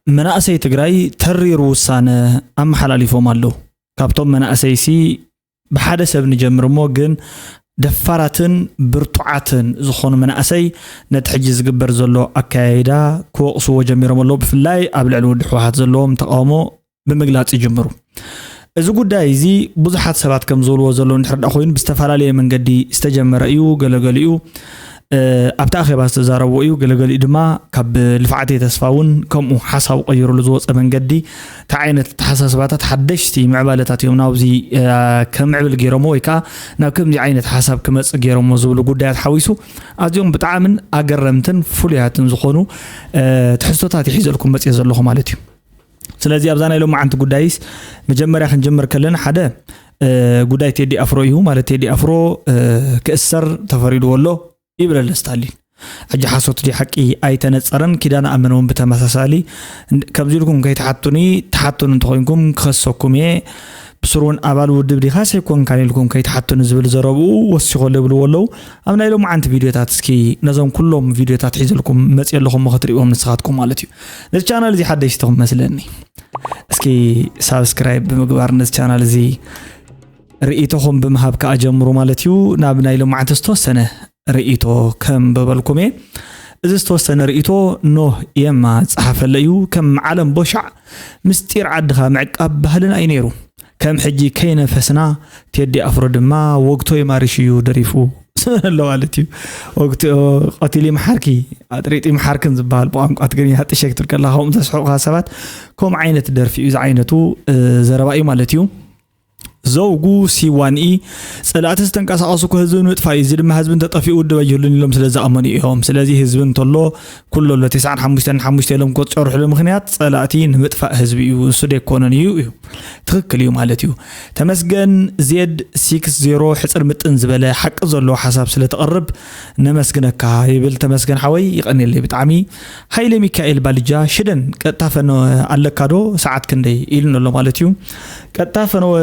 መናእሰይ ትግራይ ተሪሩ ውሳነ ኣመሓላሊፎም ኣለዉ። ካብቶም መናእሰይሲ ብሓደ ሰብ ንጀምር እሞ ግን ደፋራትን ብርቱዓትን ዝኾኑ መናእሰይ ነቲ ሕጂ ዝግበር ዘሎ ኣካያይዳ ክወቕስዎ ጀሚሮም ኣለዉ። ብፍላይ ኣብ ልዕሊ ወዲ ህወሓት ዘለዎም ተቃውሞ ብምግላጽ ይጅምሩ። እዚ ጉዳይ እዚ ብዙሓት ሰባት ከም ዝብልዎ ዘለዉ እንድሕር ደኣ ኮይኑ ብዝተፈላለየ መንገዲ ዝተጀመረ እዩ። ገለገሊኡ ኣብቲ ኣኼባ ዝተዛረብዎ እዩ። ገለገሊኡ ድማ ካብ ልፍዓተይ ተስፋ እውን ከምኡ ሓሳቡ ቀይሩሉ ዝወፀ መንገዲ እንታይ ዓይነት ኣተሓሳስባታት ሓደሽቲ ምዕባለታት እዮም ናብዚ ከምዕብል ገይሮሞ ወይ ከዓ ናብ ከምዚ ዓይነት ሓሳብ ክመፅእ ገይሮሞ ዝብሉ ጉዳያት ሓዊሱ ኣዝዮም ብጣዕምን ኣገረምትን ፍሉያትን ዝኾኑ ትሕዝቶታት ይሒዘልኩም መፅየ ዘለኹ ማለት እዩ። ስለዚ ኣብዛ ናይ ሎማዓንቲ ጉዳይስ መጀመርያ ክንጀምር ከለና ሓደ ጉዳይ ቴዲ ኣፍሮ እዩ። ማለት ቴዲ ኣፍሮ ክእሰር ተፈሪድዎ ኣሎ ይብል ኣሎ ስታሊን። ሕጂ ሓሶት ድዩ ሓቂ ኣይተነፀረን። ኪዳነ ኣመነ እውን ብተመሳሳሊ ከምዚ ኢልኩም ከይትሓቱኒ፣ ትሓቱኒ እንተኮይንኩም ክኸሰኩም እየ። ብስሩ እውን ኣባል ውድብ ዲኻ ሰይኮንካን ኢልኩም ከይትሓቱኒ ዝብል ዘረብኡ ወሲኾ ይብልዎ ኣለዉ። ኣብ ናይ ሎማዓንቲ ቪድዮታት እስኪ ነዞም ኩሎም ቪድዮታት ሒዘልኩም መፅየ ኣለኹ እሞ ክትሪእዎም ንስኻትኩም ማለት እዩ። ነዚ ቻናል እዚ ሓደሽቲ ትኹም መስለኒ። እስኪ ሳብስክራይብ ብምግባር ነዚ ቻናል እዚ ርእይቶኹም ብምሃብ ከዓ ጀምሩ ማለት እዩ። ናብ ናይ ሎማዓንቲ ዝተወሰነ ርእይቶ ከም በበልኩም እየ። እዚ ዝተወሰነ ርእይቶ ኖህ የማ ዝፀሓፈለ እዩ። ከም ዓለም ቦሻዕ ምስጢር ዓድኻ ምዕቃብ ባህልና እዩ ነይሩ። ከም ሕጂ ከይነፈስና ቴዲ ኣፍሮ ድማ ወግቶ የማርሽ እዩ ደሪፉ ኣሎ ማለት እዩ። ወግቶ ቀቲሊ መሓርኪ ኣጥሪጢ መሓርክን ዝበሃል ብቋንቋ ትግርኛ ጥሸ ክትብል ከላ ከምኡ ዘስሕቑኻ ሰባት ከምኡ ዓይነት ደርፊ እዩ ዝዓይነቱ ዘረባ እዩ ማለት እዩ። ዘውጉ ሲዋንኢ ፀላእቲ ዝተንቀሳቐሱ እኮ ህዝቢ ንምጥፋእ እዩ። እዚ ድማ ህዝቢ እንተጠፊኡ ውድብ ኣይህሉን ኢሎም ስለ ዝኣመኑ እዮም። ስለዚ ህዝቢ እንተሎ ኩሎ ኣሎ ተስዓን ሓሙሽተን ሓሙሽተ ኢሎም ክቆፀሩ ሕሉ ምክንያት ፀላእቲ ንምጥፋእ ህዝቢ እዩ፣ እሱ ደይኮነን እዩ እዩ። ትኽክል እዩ ማለት እዩ። ተመስገን ዜድ ሲክስ ዜሮ ሕፅር ምጥን ዝበለ ሓቂ ዘለዎ ሓሳብ ስለ ተቕርብ ነመስግነካ ይብል። ተመስገን ሓወይ ይቐንየለይ ብጣዕሚ። ሃይለ ሚካኤል ባልጃ ሽደን ቀጥታ ፈነወ ኣለካ ዶ ሰዓት ክንደይ ኢሉን ኣሎ ማለት እዩ። ቀጥታ ፈነወ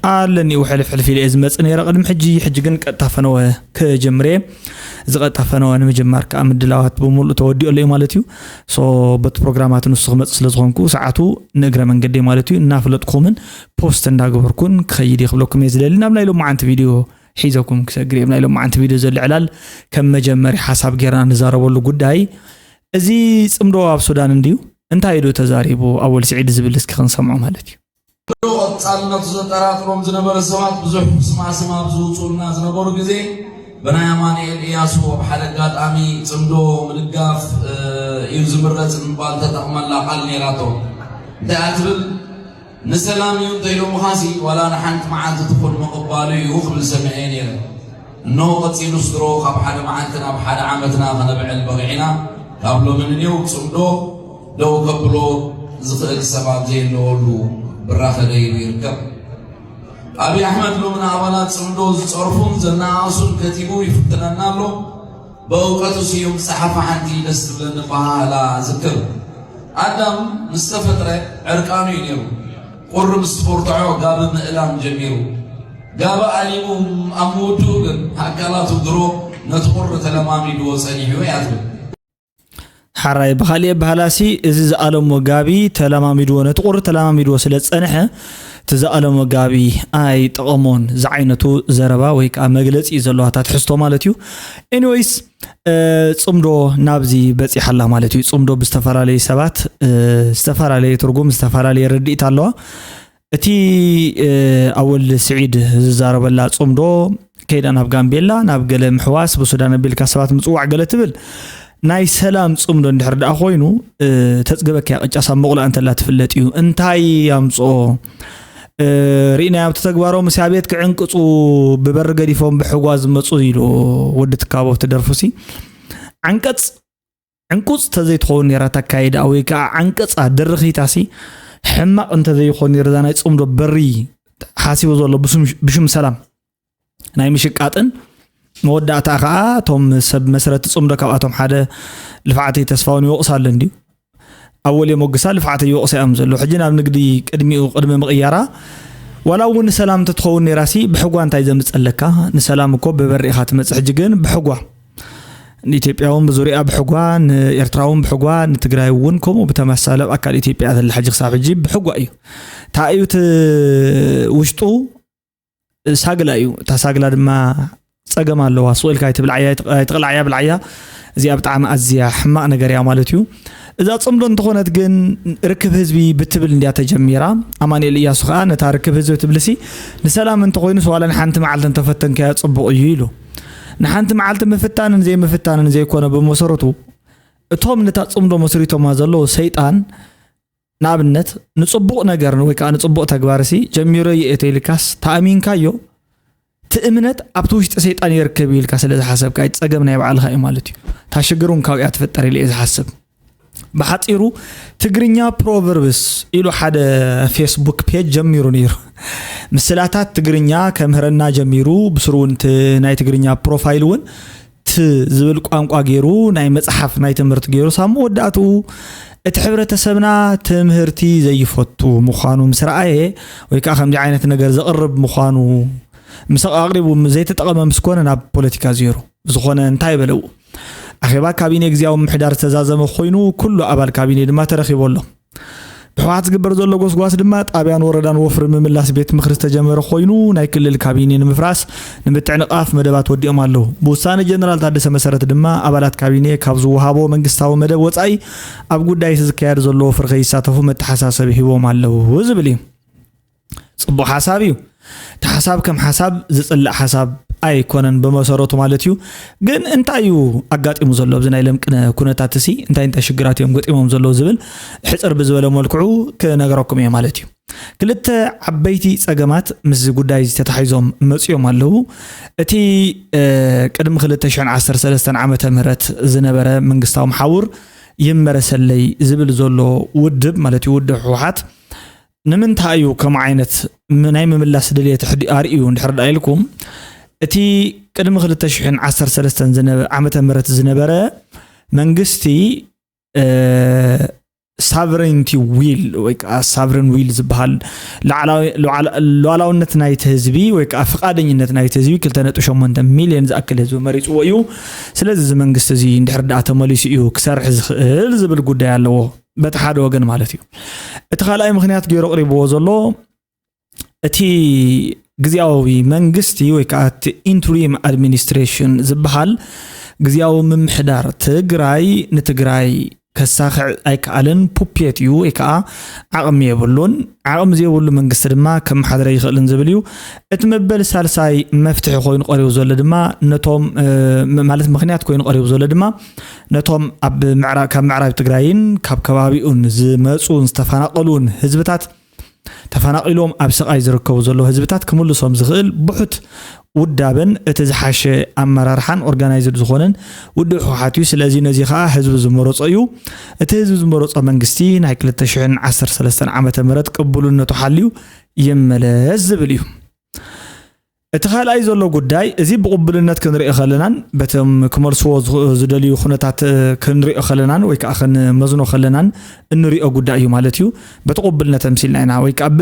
ኣለኒ ውሕልፍ ሕልፍ ኢለ እየ ዝመፅእ ነይረ ቅድሚ ሕጂ። ሕጂ ግን ቀጥታ ፈነወ ክጀምር እየ። እዚ ቀጥታ ፈነወ ንምጅማር ከዓ ምድላዋት ብምሉእ ተወዲኡ ኣሎ እዩ ማለት እዩ። ሶ በቲ ፕሮግራማት ንሱ ክመፅእ ስለ ዝኾንኩ ሰዓቱ ንእግረ መንገዲ ማለት እዩ እናፍለጥኩምን ፖስት እንዳገበርኩን ክኸይድ እየ ክብለኩም እየ ዝደሊ። ናብ ናይ ሎማዓንቲ ቪድዮ ሒዘኩም ክሰግር እየ። ናይ ሎማዓንቲ ቪድዮ ዘሎ ዕላል ከም መጀመሪ ሓሳብ ጌርና ንዛረበሉ ጉዳይ እዚ ጽምዶ ኣብ ሱዳን እንድዩ እንታይ ዶ ተዛሪቡ ኣወል ስዒድ ዝብል እስኪ ክንሰምዖ ማለት እዩ። ቀጻልነቱ ዘጠራጥሮም ዝነበረ ሰባት ብዙሕ ስማ ስማ ኣብ ዝውፅኡልና ዝነበሩ ግዜ ብናይ ኣማኑኤል እያሱ ኣብ ሓደ ኣጋጣሚ ጽምዶ ምድጋፍ እዩ ዝምረጽ ንምባል ተጠቕመላ ቃል ነይራቶ። እንታይ እያ ትብል? ንሰላም እዩ እንተኢሎምኻሲ ዋላ ንሓንቲ መዓልቲ ትኹን ምቕባሉ እዩ ክብል ሰሚዐ ነይረ። እነሆ ቀጺሉስ ድሮ ካብ ሓደ መዓልቲ ናብ ሓደ ዓመትና ከነብዕል በቒዕና። ካብ ሎሚ ንኔው ጽምዶ ደው ከብሎ ዝኽእል ሰብ ኣብ ዘየለወሉ ብራኸ ደይሩ ይርከብ። ኣብይ ኣሕመድ ሎሚ ንኣባላት ጽምዶ ዝጸርፉን ዘነኣእሱን ከቲቡ ይፍትነና ኣሎ። ብእውቀቱ ስዩም ዝጸሓፋ ሓንቲ ደስ ትብለኒ ኣበሃህላ እዝክር። ኣዳም ምስ ተፈጥረ ዕርቃኑ እዩ ነይሩ። ቁሪ ምስ ትበርትዖ ጋቢ ምእላም ጀሚሩ። ጋቢ ኣሊሙ ኣብ ምውድኡ ግን ኣካላቱ ድሮ ነቲ ቁሪ ተለማሚድዎ ጸኒሑ እያ ትብል። ሓራይ ብኻሊእ ኣበሃህላሲ እዚ ዝኣለሞ ጋቢ ተለማሚድዎ ነቲ ቁሪ ተለማሚድዎ ስለ ዝጸንሐ እቲ ዝኣለሞ ጋቢ ኣይጠቐሞን ዝዓይነቱ ዘረባ ወይ ከዓ መግለፂ እዩ ዘለዋ እታ ትሕዝቶ ማለት እዩ። ኤኒወይስ ፅምዶ ናብዚ በፂሓ ኣላ ማለት እዩ። ፅምዶ ብዝተፈላለዩ ሰባት ዝተፈላለየ ትርጉም ዝተፈላለየ ርድኢት ኣለዋ። እቲ ኣወል ስዒድ ዝዛረበላ ጽምዶ ከይዳ ናብ ጋምቤላ ናብ ገለ ምሕዋስ ብሱዳን ኣቢልካ ሰባት ምጽዋዕ ገለ ትብል ናይ ሰላም ጽምዶ እንድሕር ደኣ ኮይኑ ተጽግበካ ቅጫ ሳብ መቑላ እንተላ ትፍለጥ እዩ። እንታይ ኣምጽኦ ርኢናዮም ተተግባሮም እስያ ቤት ክዕንቅጹ ብበሪ ገዲፎም ብሕጓ ዝመጹ ኢሉ ወዲ ትካቦ ትደርፉሲ ዓንቀጽ ዕንቁፅ ተዘይትኸውን ነይራ ታካይዳ ወይ ከዓ ዓንቀፃ ድርኺታሲ ሕማቕ እንተዘይኾን ነይሩ እዛ ናይ ፅምዶ በሪ ሓሲቡ ዘሎ ብሽም ሰላም ናይ ምሽቃጥን መወዳእታ ከዓ እቶም ሰብ መስረቲ ፅምዶ ካብኣቶም ሓደ ልፍዓተይ ተስፋውን ይወቕሳ ኣሎ እንድዩ ኣወል የሞግሳ ልፍዓተይ ይወቕሳ እዮም ዘሎ ሕጂ ናብ ንግዲ ቅድሚኡ ቅድሚ ምቕያራ ዋላ እውን ንሰላም እንተትኸውን ነይራሲ ብሕጓ እንታይ ዘምፀለካ ንሰላም እኮ ብበሪ ኢኻ ትመፅእ ሕጂ ግን ብሕጓ ንኢትዮጵያ እውን ብዙርያ ብሕጓ፣ ንኤርትራ እውን ብሕጓ፣ ንትግራይ እውን ከምኡ ብተመሳሳሊ ኣብ ኣካል ኢትዮጵያ ዘላ ሕጂ ክሳብ ሕጂ ብሕጓ እዩ። እንታይ እዩ እቲ ውሽጡ? ሳግላ እዩ። እታ ሳግላ ድማ ጸገም ኣለዋ። ስቕ ኢልካ ኣይትብልዓያ፣ ኣይትቕልዓያ፣ ብልዓያ። እዚኣ ብጣዕሚ ኣዝያ ሕማቕ ነገር እያ ማለት እዩ። እዛ ጽምዶ እንተኾነት ግን ርክብ ህዝቢ ብትብል እንድያ ተጀሚራ። ኣማኑኤል እያሱ ከኣ ነታ ርክብ ህዝቢ ትብልሲ ንሰላም እንተኾይኑስ ዋላ ንሓንቲ መዓልቲ እንተፈተንካዮ ጽቡቕ እዩ ኢሉ። ንሓንቲ መዓልቲ ምፍታንን ዘይምፍታንን ዘይኮነ ብመሰረቱ እቶም ነታ ጽምዶ መስሪቶማ ዘለዉ ሰይጣን ንኣብነት ንጽቡቕ ነገር ወይ ከኣ ንጽቡቕ ተግባርሲ ጀሚሮ ይእተ ኢልካስ ተኣሚንካዮ እቲ እምነት ኣብቲ ውሽጢ ሰይጣን ይርከብ እዩ ኢልካ ስለ ዝሓሰብካ እቲ ጸገም ናይ ባዕልኻ እዩ ማለት እዩ። እታ ሽግር እውን ካብኡ እያ ትፍጠር ኢለ እየ ዝሓስብ። ብሓጺሩ ትግርኛ ፕሮቨርብስ ኢሉ ሓደ ፌስቡክ ፔጅ ጀሚሩ ነይሩ። ምስላታት ትግርኛ ከምህረና ጀሚሩ፣ ብስሩ እውን እቲ ናይ ትግርኛ ፕሮፋይል እውን ት ዝብል ቋንቋ ገይሩ ናይ መጽሓፍ ናይ ትምህርቲ ገይሩ ሳብ መወዳእትኡ እቲ ሕብረተሰብና ትምህርቲ ዘይፈቱ ምዃኑ ምስ ረኣየ ወይ ከዓ ከምዚ ዓይነት ነገር ዘቕርብ ምዃኑ ምስ ኣቕሪቡ ዘይተጠቐመ ምስ ኮነ ናብ ፖለቲካ ዜሮ ዝኾነ እንታይ በለው ኣኼባ ካቢኔ ግዜያዊ ምምሕዳር ዝተዛዘመ ኮይኑ ኩሉ ኣባል ካቢኔ ድማ ተረኺቡ ኣሎ። ብሕወሓት ዝግበር ዘሎ ጎስጓስ ድማ ጣብያን ወረዳን ወፍሪ ምምላስ ቤት ምኽሪ ዝተጀመረ ኮይኑ ናይ ክልል ካቢኔ ንምፍራስ ንምትዕንቓፍ መደባት ወዲኦም ኣለዉ። ብውሳነ ጀነራል ታደሰ መሰረት ድማ ኣባላት ካቢኔ ካብ ዝወሃቦ መንግስታዊ መደብ ወፃኢ ኣብ ጉዳይ እቲ ዝካየድ ዘሎ ወፍሪ ከይሳተፉ መተሓሳሰቢ ሂቦም ኣለዉ ዝብል እዩ። ፅቡቕ ሓሳብ እዩ። እቲ ሓሳብ ከም ሓሳብ ዝፅላእ ሓሳብ ኣይኮነን ብመሰረቱ ማለት እዩ። ግን እንታይ እዩ ኣጋጢሙ ዘሎ ኣብዚ ናይ ለምቅነ ኩነታት እሲ እንታይ እንታይ ሽግራት እዮም ገጢሞም ዘለዉ ዝብል ሕፅር ብዝበለ መልክዑ ክነገረኩም እየ ማለት እዩ። ክልተ ዓበይቲ ፀገማት ምስዚ ጉዳይ እዚ ተታሒዞም መፅዮም ኣለዉ። እቲ ቅድሚ ክልተ ሽሕን ዓሰርተ ሰለስተን ዓመተ ምህረት ዝነበረ መንግስታዊ መሓውር ይመረሰለይ ዝብል ዘሎ ውድብ ማለት እዩ ውድብ ህወሓት ንምንታይ እዩ ከምኡ ዓይነት ናይ ምምላስ ድልየት ኣርእዩ እንድሕር ዳ ኢልኩም እቲ ቅድሚ ክልተ ሽሕን ዓሰርተ ሰለስተን ዓመተ ምህረት ዝነበረ መንግስቲ ሳቨሬንቲ ዊል ወይ ከዓ ሳቨሬን ዊል ዝበሃል ሉዓላውነት ናይቲ ህዝቢ ወይ ከዓ ፍቃደኝነት ናይቲ ህዝቢ ክልተ ነጥቢ ሸሞንተ ሚልዮን ዝኣክል ህዝቢ መሪፅዎ እዩ። ስለዚ እዚ መንግስቲ እዚ እንድሕር ደኣ ተመሊሱ እዩ ክሰርሕ ዝኽእል ዝብል ጉዳይ ኣለዎ። በቲ ሓደ ወገን ማለት እዩ። እቲ ካልኣይ ምኽንያት ገይሩ ኣቕሪብዎ ዘሎ እቲ ግዝያዊ መንግስቲ ወይ ከዓ እቲ ኢንትሪም ኣድሚኒስትሬሽን ዝበሃል ግዝያዊ ምምሕዳር ትግራይ ንትግራይ ከሳኽዕ ኣይከኣልን፣ ፑፔት እዩ ወይ ከዓ ዓቕሚ የብሉን። ዓቕሚ ዘይብሉ መንግስቲ ድማ ከመሓድር ኣይኽእልን ዝብል እዩ። እቲ መበል ሳልሳይ መፍትሒ ኮይኑ ቀሪቡ ዘሎ ድማ ነቶም ማለት ምኽንያት ኮይኑ ቀሪቡ ዘሎ ድማ ነቶም ኣብ ካብ ምዕራብ ትግራይን ካብ ከባቢኡን ዝመፁን ዝተፈናቐሉን ህዝብታት ተፈናቒሎም ኣብ ስቓይ ዝርከቡ ዘለዉ ህዝብታት ክምልሶም ዝኽእል ብሑት ውዳበን እቲ ዝሓሸ ኣመራርሓን ኦርጋናይዝድ ዝኾነን ውድብ ህወሓት እዩ። ስለዚ ነዚ ከዓ ህዝቢ ዝመረፆ እዩ። እቲ ህዝቢ ዝመረፆ መንግስቲ ናይ ክልተ ሽሕን ዓሰርተ ሰለስተን ዓመተ ምህረት ቅቡልነቱ ሓልዩ ይመለስ ዝብል እዩ። እቲ ካልኣይ ዘሎ ጉዳይ እዚ ብቕቡልነት ክንሪኦ ከለናን በቶም ክመልስዎ ዝደልዩ ኩነታት ክንሪኦ ከለናን ወይ ከዓ ክንመዝኖ ከለናን እንሪኦ ጉዳይ እዩ ማለት እዩ። በቲ ቅቡልነት ኣምሲልና ኢና ወይ ከዓ ብ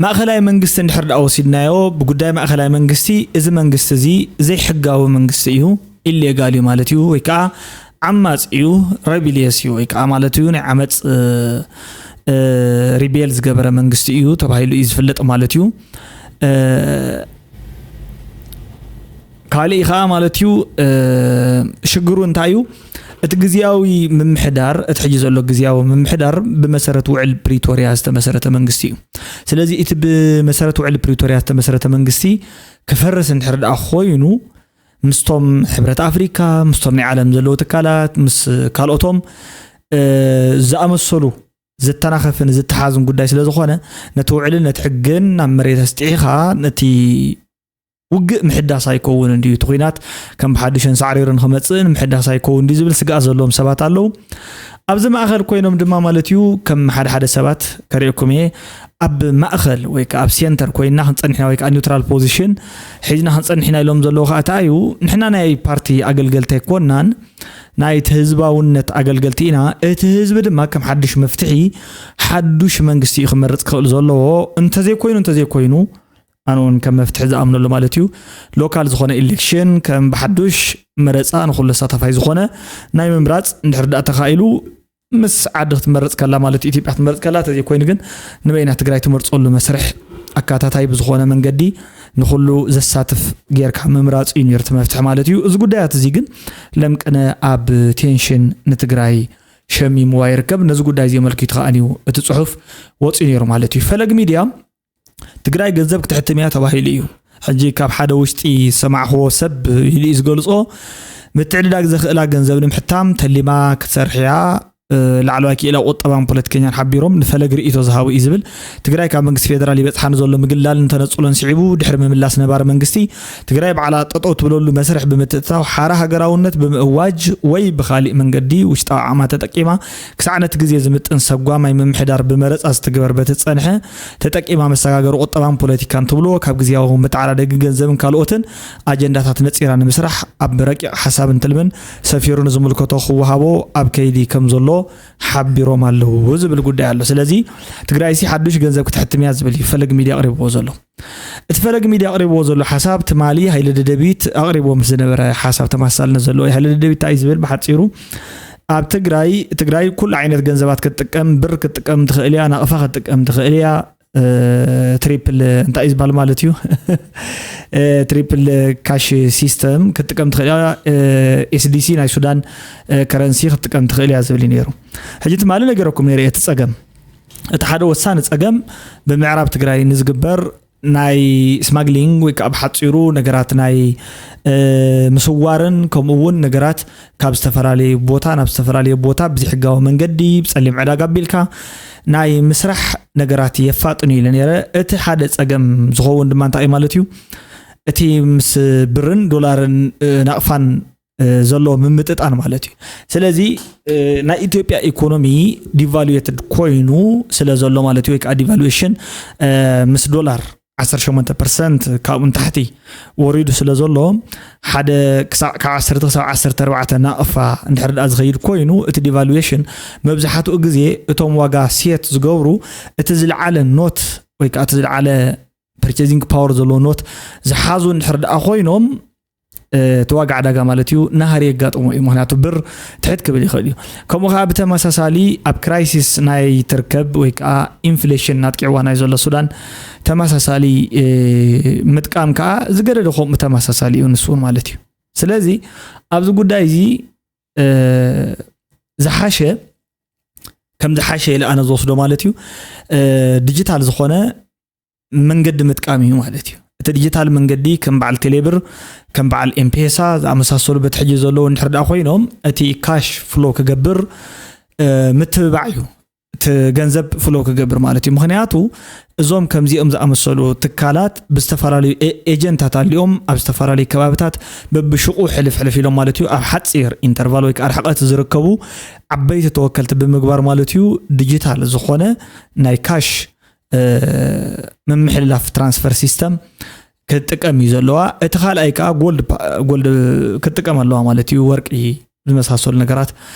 ማእኸላይ መንግስቲ እንድሕር ደኣ ወሲድናዮ ብጉዳይ ማእኸላይ መንግስቲ እዚ መንግስቲ እዚ ዘይሕጋዊ መንግስቲ እዩ፣ ኢሌጋል እዩ ማለት እዩ ወይ ከዓ ዓማፅ እዩ፣ ሬቢልየስ እዩ ወይ ከዓ ማለት እዩ ናይ ዓመፅ ሪቤል ዝገበረ መንግስቲ እዩ ተባሂሉ እዩ ዝፍለጥ ማለት እዩ። ካልእ ከዓ ማለት እዩ ሽግሩ እንታይ እዩ? እቲ ግዝያዊ ምምሕዳር እቲ ሕጂ ዘሎ ግዝያዊ ምምሕዳር ብመሰረት ውዕል ፕሪቶርያ ዝተመሰረተ መንግስቲ እዩ። ስለዚ እቲ ብመሰረት ውዕል ፕሪቶርያ ዝተመሰረተ መንግስቲ ክፈርስ እንድሕር ደኣ ኮይኑ ምስቶም ሕብረት ኣፍሪካ ምስቶም ናይ ዓለም ዘለዉ ትካላት ምስ ካልኦቶም ዝኣመሰሉ ዝተናኸፍን ዝተሓዝን ጉዳይ ስለ ዝኾነ ነቲ ውዕልን ነቲ ሕግን ናብ መሬት ኣስጢዕኻ ነቲ ውግእ ምሕዳስ ኣይከውን እንድዩ እቲ ኩናት ከም ብሓድሽን ሳዕሪርን ክመፅእን ምሕዳስ ኣይከውን እንድዩ ዝብል ስግኣት ዘለዎም ሰባት ኣለዉ። ኣብዚ ማእኸል ኮይኖም ድማ ማለት እዩ ከም ሓደ ሓደ ሰባት ከሪእኩም እየ ኣብ ማእኸል ወይ ከዓ ኣብ ሴንተር ኮይንና ክንፀንሕና ወይ ከዓ ኒውትራል ፖዚሽን ሒዝና ክንፀንሕና ኢሎም ዘለዉ ከዓ እንታይ እዩ ንሕና ናይ ፓርቲ ኣገልገልቲ ኣይኮናን ናይቲ ህዝባውነት ኣገልገልቲ ኢና። እቲ ህዝቢ ድማ ከም ሓዱሽ መፍትሒ ሓዱሽ መንግስቲ እዩ ክመርፅ ክኽእል ዘለዎ። እንተዘይኮይኑ እንተዘይኮይኑ ኣነ እውን ከም መፍትሒ ዝኣምነሉ ማለት እዩ። ሎካል ዝኾነ ኢሌክሽን ከም ብሓዱሽ መረፃ ንኹሉ ኣሳታፋይ ዝኾነ ናይ ምምራፅ እንድሕር ዳኣ ተኻኢሉ ምስ ዓዲ ክትመርፅ ከላ ማለት እዩ፣ ኢትዮጵያ ክትመርፅ ከላ ተዘይኮይኑ ግን ንበይና ትግራይ ትመርፀሉ መስርሕ ኣካታታይ ብዝኾነ መንገዲ ንኹሉ ዘሳትፍ ጌርካ ምምራፅ እዩ ነይሩ እቲ መፍትሒ ማለት እዩ። እዚ ጉዳያት እዚ ግን ለምቅነ ኣብ ቴንሽን ንትግራይ ሸሚምዋ ይርከብ። ነዚ ጉዳይ እዚ ኣመልኪቱ ከኣ እዩ እቲ ፅሑፍ ወፂኡ ነይሩ ማለት እዩ። ፈለግ ሚድያ ትግራይ ገንዘብ ክትሕትም እያ ተባሂሉ እዩ። ሕጂ ካብ ሓደ ውሽጢ ዝሰማዕኽዎ ሰብ ኢሉ እዩ ዝገልጾ። ምትዕድዳግ ዘኽእላ ገንዘብ ንምሕታም ተሊማ ክትሰርሕ እያ። እ፣ ላዕለዋይ ክኢላ ቁጠባን ፖለቲከኛን ሓቢሮም ንፈለግ ርእይቶ ዝሃቡ እዩ ዝብል። ትግራይ ካብ መንግስቲ ፌደራል ይበጽሓ ንዘሎ ምግላልን ተነጽሎን ስዒቡ ድሕሪ ምምላስ ነባሪ መንግስቲ ትግራይ ባዕላ ጠጠው ትብለሉ መስርሕ ብምትእትታው ሓራ ሃገራውነት ብምእዋጅ ወይ ብኻሊእ መንገዲ ውሽጣዊ ዓቕማ ተጠቂማ ክሳዕ ነቲ ግዜ ዝምጥን ሰጓማይ ምምሕዳር ብመረጻ ዝትግበር በቲ ዝጸንሐ ተጠቂማ መሰጋገሪ ቁጠባን ፖለቲካን ትብሎ ካብ ግዝያዊ መተዓዳደጊ ገንዘብን ካልኦትን ኣጀንዳታት ነጺራ ንምስራሕ ኣብ ረቂቕ ሓሳብን ትልምን ሰፊሩ ንዝምልከቶ ክወሃቦ ኣብ ከይዲ ከም ዘሎ ሓቢሮም ኣለዉ ዝብል ጉዳይ ኣሎ። ስለዚ ትግራይሲ ሓዱሽ ገንዘብ ክትሕትም እያ ዝብል እዩ ፈለግ ሚድያ ኣቕሪብዎ ዘሎ። እቲ ፈለግ ሚድያ ኣቕሪብዎ ዘሎ ሓሳብ ትማሊ ሃይለ ደደቢት ኣቕሪብዎ ምስ ዝነበረ ሓሳብ ተመሳሳልነት ዘለዎ እዩ። ሃይለ ደደቢት እንታይ እዩ ዝብል ብሓፂሩ ኣብ ትግራይ ትግራይ ኩሉ ዓይነት ገንዘባት ክትጥቀም ብር ክትጥቀም ትኽእል እያ፣ ናቕፋ ክትጥቀም ትኽእል እያ፣ እ፣ ትሪፕል እንታይ እዩ ዝበሃል ማለት እዩ። እ፣ ትሪፕል ካሽ ሲስተም ክትጥቀም ትኽእል እያ፣ እ፣ ኤስዲሲ ናይ ሱዳን፣ እ፣ ከረንሲ ክትጥቀም ትኽእል እያ ዝብል እዩ ነይሩ። ሕጂ ትማሊ ነገረኩም ነይረ እቲ ፀገም እቲ ሓደ ወሳኒ ፀገም ብምዕራብ ትግራይ ንዝግበር ናይ ስማግሊንግ ወይ ከዓ ብሓፂሩ ነገራት ናይ እ፣ ምስዋርን ከምኡ እውን ነገራት ካብ ዝተፈላለየ ቦታ ናብ ዝተፈላለየ ቦታ ብዘይሕጋዊ መንገዲ ብፀሊም ዕዳጋ ኣቢልካ ናይ ምስራሕ ነገራት የፋጥኑ ኢለ ነይረ። እቲ ሓደ ፀገም ዝኸውን ድማ እንታይ እዩ ማለት እዩ? እቲ ምስ ብርን ዶላርን እ፣ ናቕፋን እ፣ ዘሎ ምምጥጣን ማለት እዩ። ስለዚ እ፣ ናይ ኢትዮጵያ ኢኮኖሚ ዲቫሉዌትድ ኮይኑ ስለ ዘሎ ማለት እዩ፣ ወይ ከዓ ዲቫሉዌሽን እ፣ ምስ ዶላር ዓሰርተ ሸሞንተ ፐርሰንት ካብኡ ንታሕቲ ወሪዱ ስለ ዘሎ ሓደ ክሳዕ ካብ ዓሰርተ ክሳብ ዓሰርተ ኣርባዕተ ናቕፋ እንድሕር ደኣ ዝኸይድ ኮይኑ እቲ ዲቫሉዌሽን መብዛሕትኡ ግዜ እቶም ዋጋ ሴት ዝገብሩ እቲ ዝለዓለ ኖት ወይ ከዓ እቲ ዝለዓለ ፐርቸዚንግ ፓወር ዘለዎ ኖት ዝሓዙ እንድሕር ደኣ ኮይኖም እ፣ እቲ ዋጋ ዕዳጋ ማለት እዩ ናሃሪ የጋጥሞ እዩ። ምክንያቱ ብር ትሕት ክብል ይኽእል እዩ። ከምኡ ከዓ ብተመሳሳሊ ኣብ ክራይሲስ ናይ ትርከብ ወይ ከዓ ኢንፍሌሽን ናጥቂዕዋ ናይ ዘሎ ሱዳን ተመሳሳሊ እ፣ ምጥቃም ከዓ ዝገደደ ከምኡ ተመሳሳሊ እዩ ንሱ እውን ማለት እዩ። ስለዚ ኣብዚ ጉዳይ እዚ እ፣ ዝሓሸ ከም ዝሓሸ ኢለ ኣነ ዝወስዶ ማለት እዩ እ፣ ዲጂታል ዝኾነ መንገዲ ምጥቃም እዩ ማለት እዩ። እቲ ዲጂታል መንገዲ ከም በዓል ቴሌብር ከም በዓል ኤምፔሳ ዝኣመሳሰሉ በቲ ሕጂ ዘለዉ እንድሕር ደኣ ኮይኖም እቲ ካሽ ፍሎ ክገብር እ፣ ምትብባዕ እዩ እቲ ገንዘብ ፍሎ ክገብር ማለት እዩ። ምክንያቱ እዞም ከምዚኦም ዝኣመሰሉ ትካላት ብዝተፈላለዩ ኤ- ኤጀንታት ኣሊኦም ኣብ ዝተፈላለዩ ከባብታት በብሽቁ ሕልፍ ሕልፍ ኢሎም ማለት እዩ ኣብ ሓፂር ኢንተርቫል ወይ ከዓ ርሕቀት ዝርከቡ ዓበይቲ ተወከልቲ ብምግባር ማለት እዩ ዲጂታል ዝኾነ ናይ ካሽ እ፣ ምምሕልላፍ ትራንስፈር ሲስተም ክትጥቀም እዩ ዘለዋ። እቲ ካልኣይ ከዓ ጎልድ ፓ- ጎልድ ክትጥቀም ኣለዋ ማለት እዩ። ወርቂ ዝመሳሰሉ ነገራት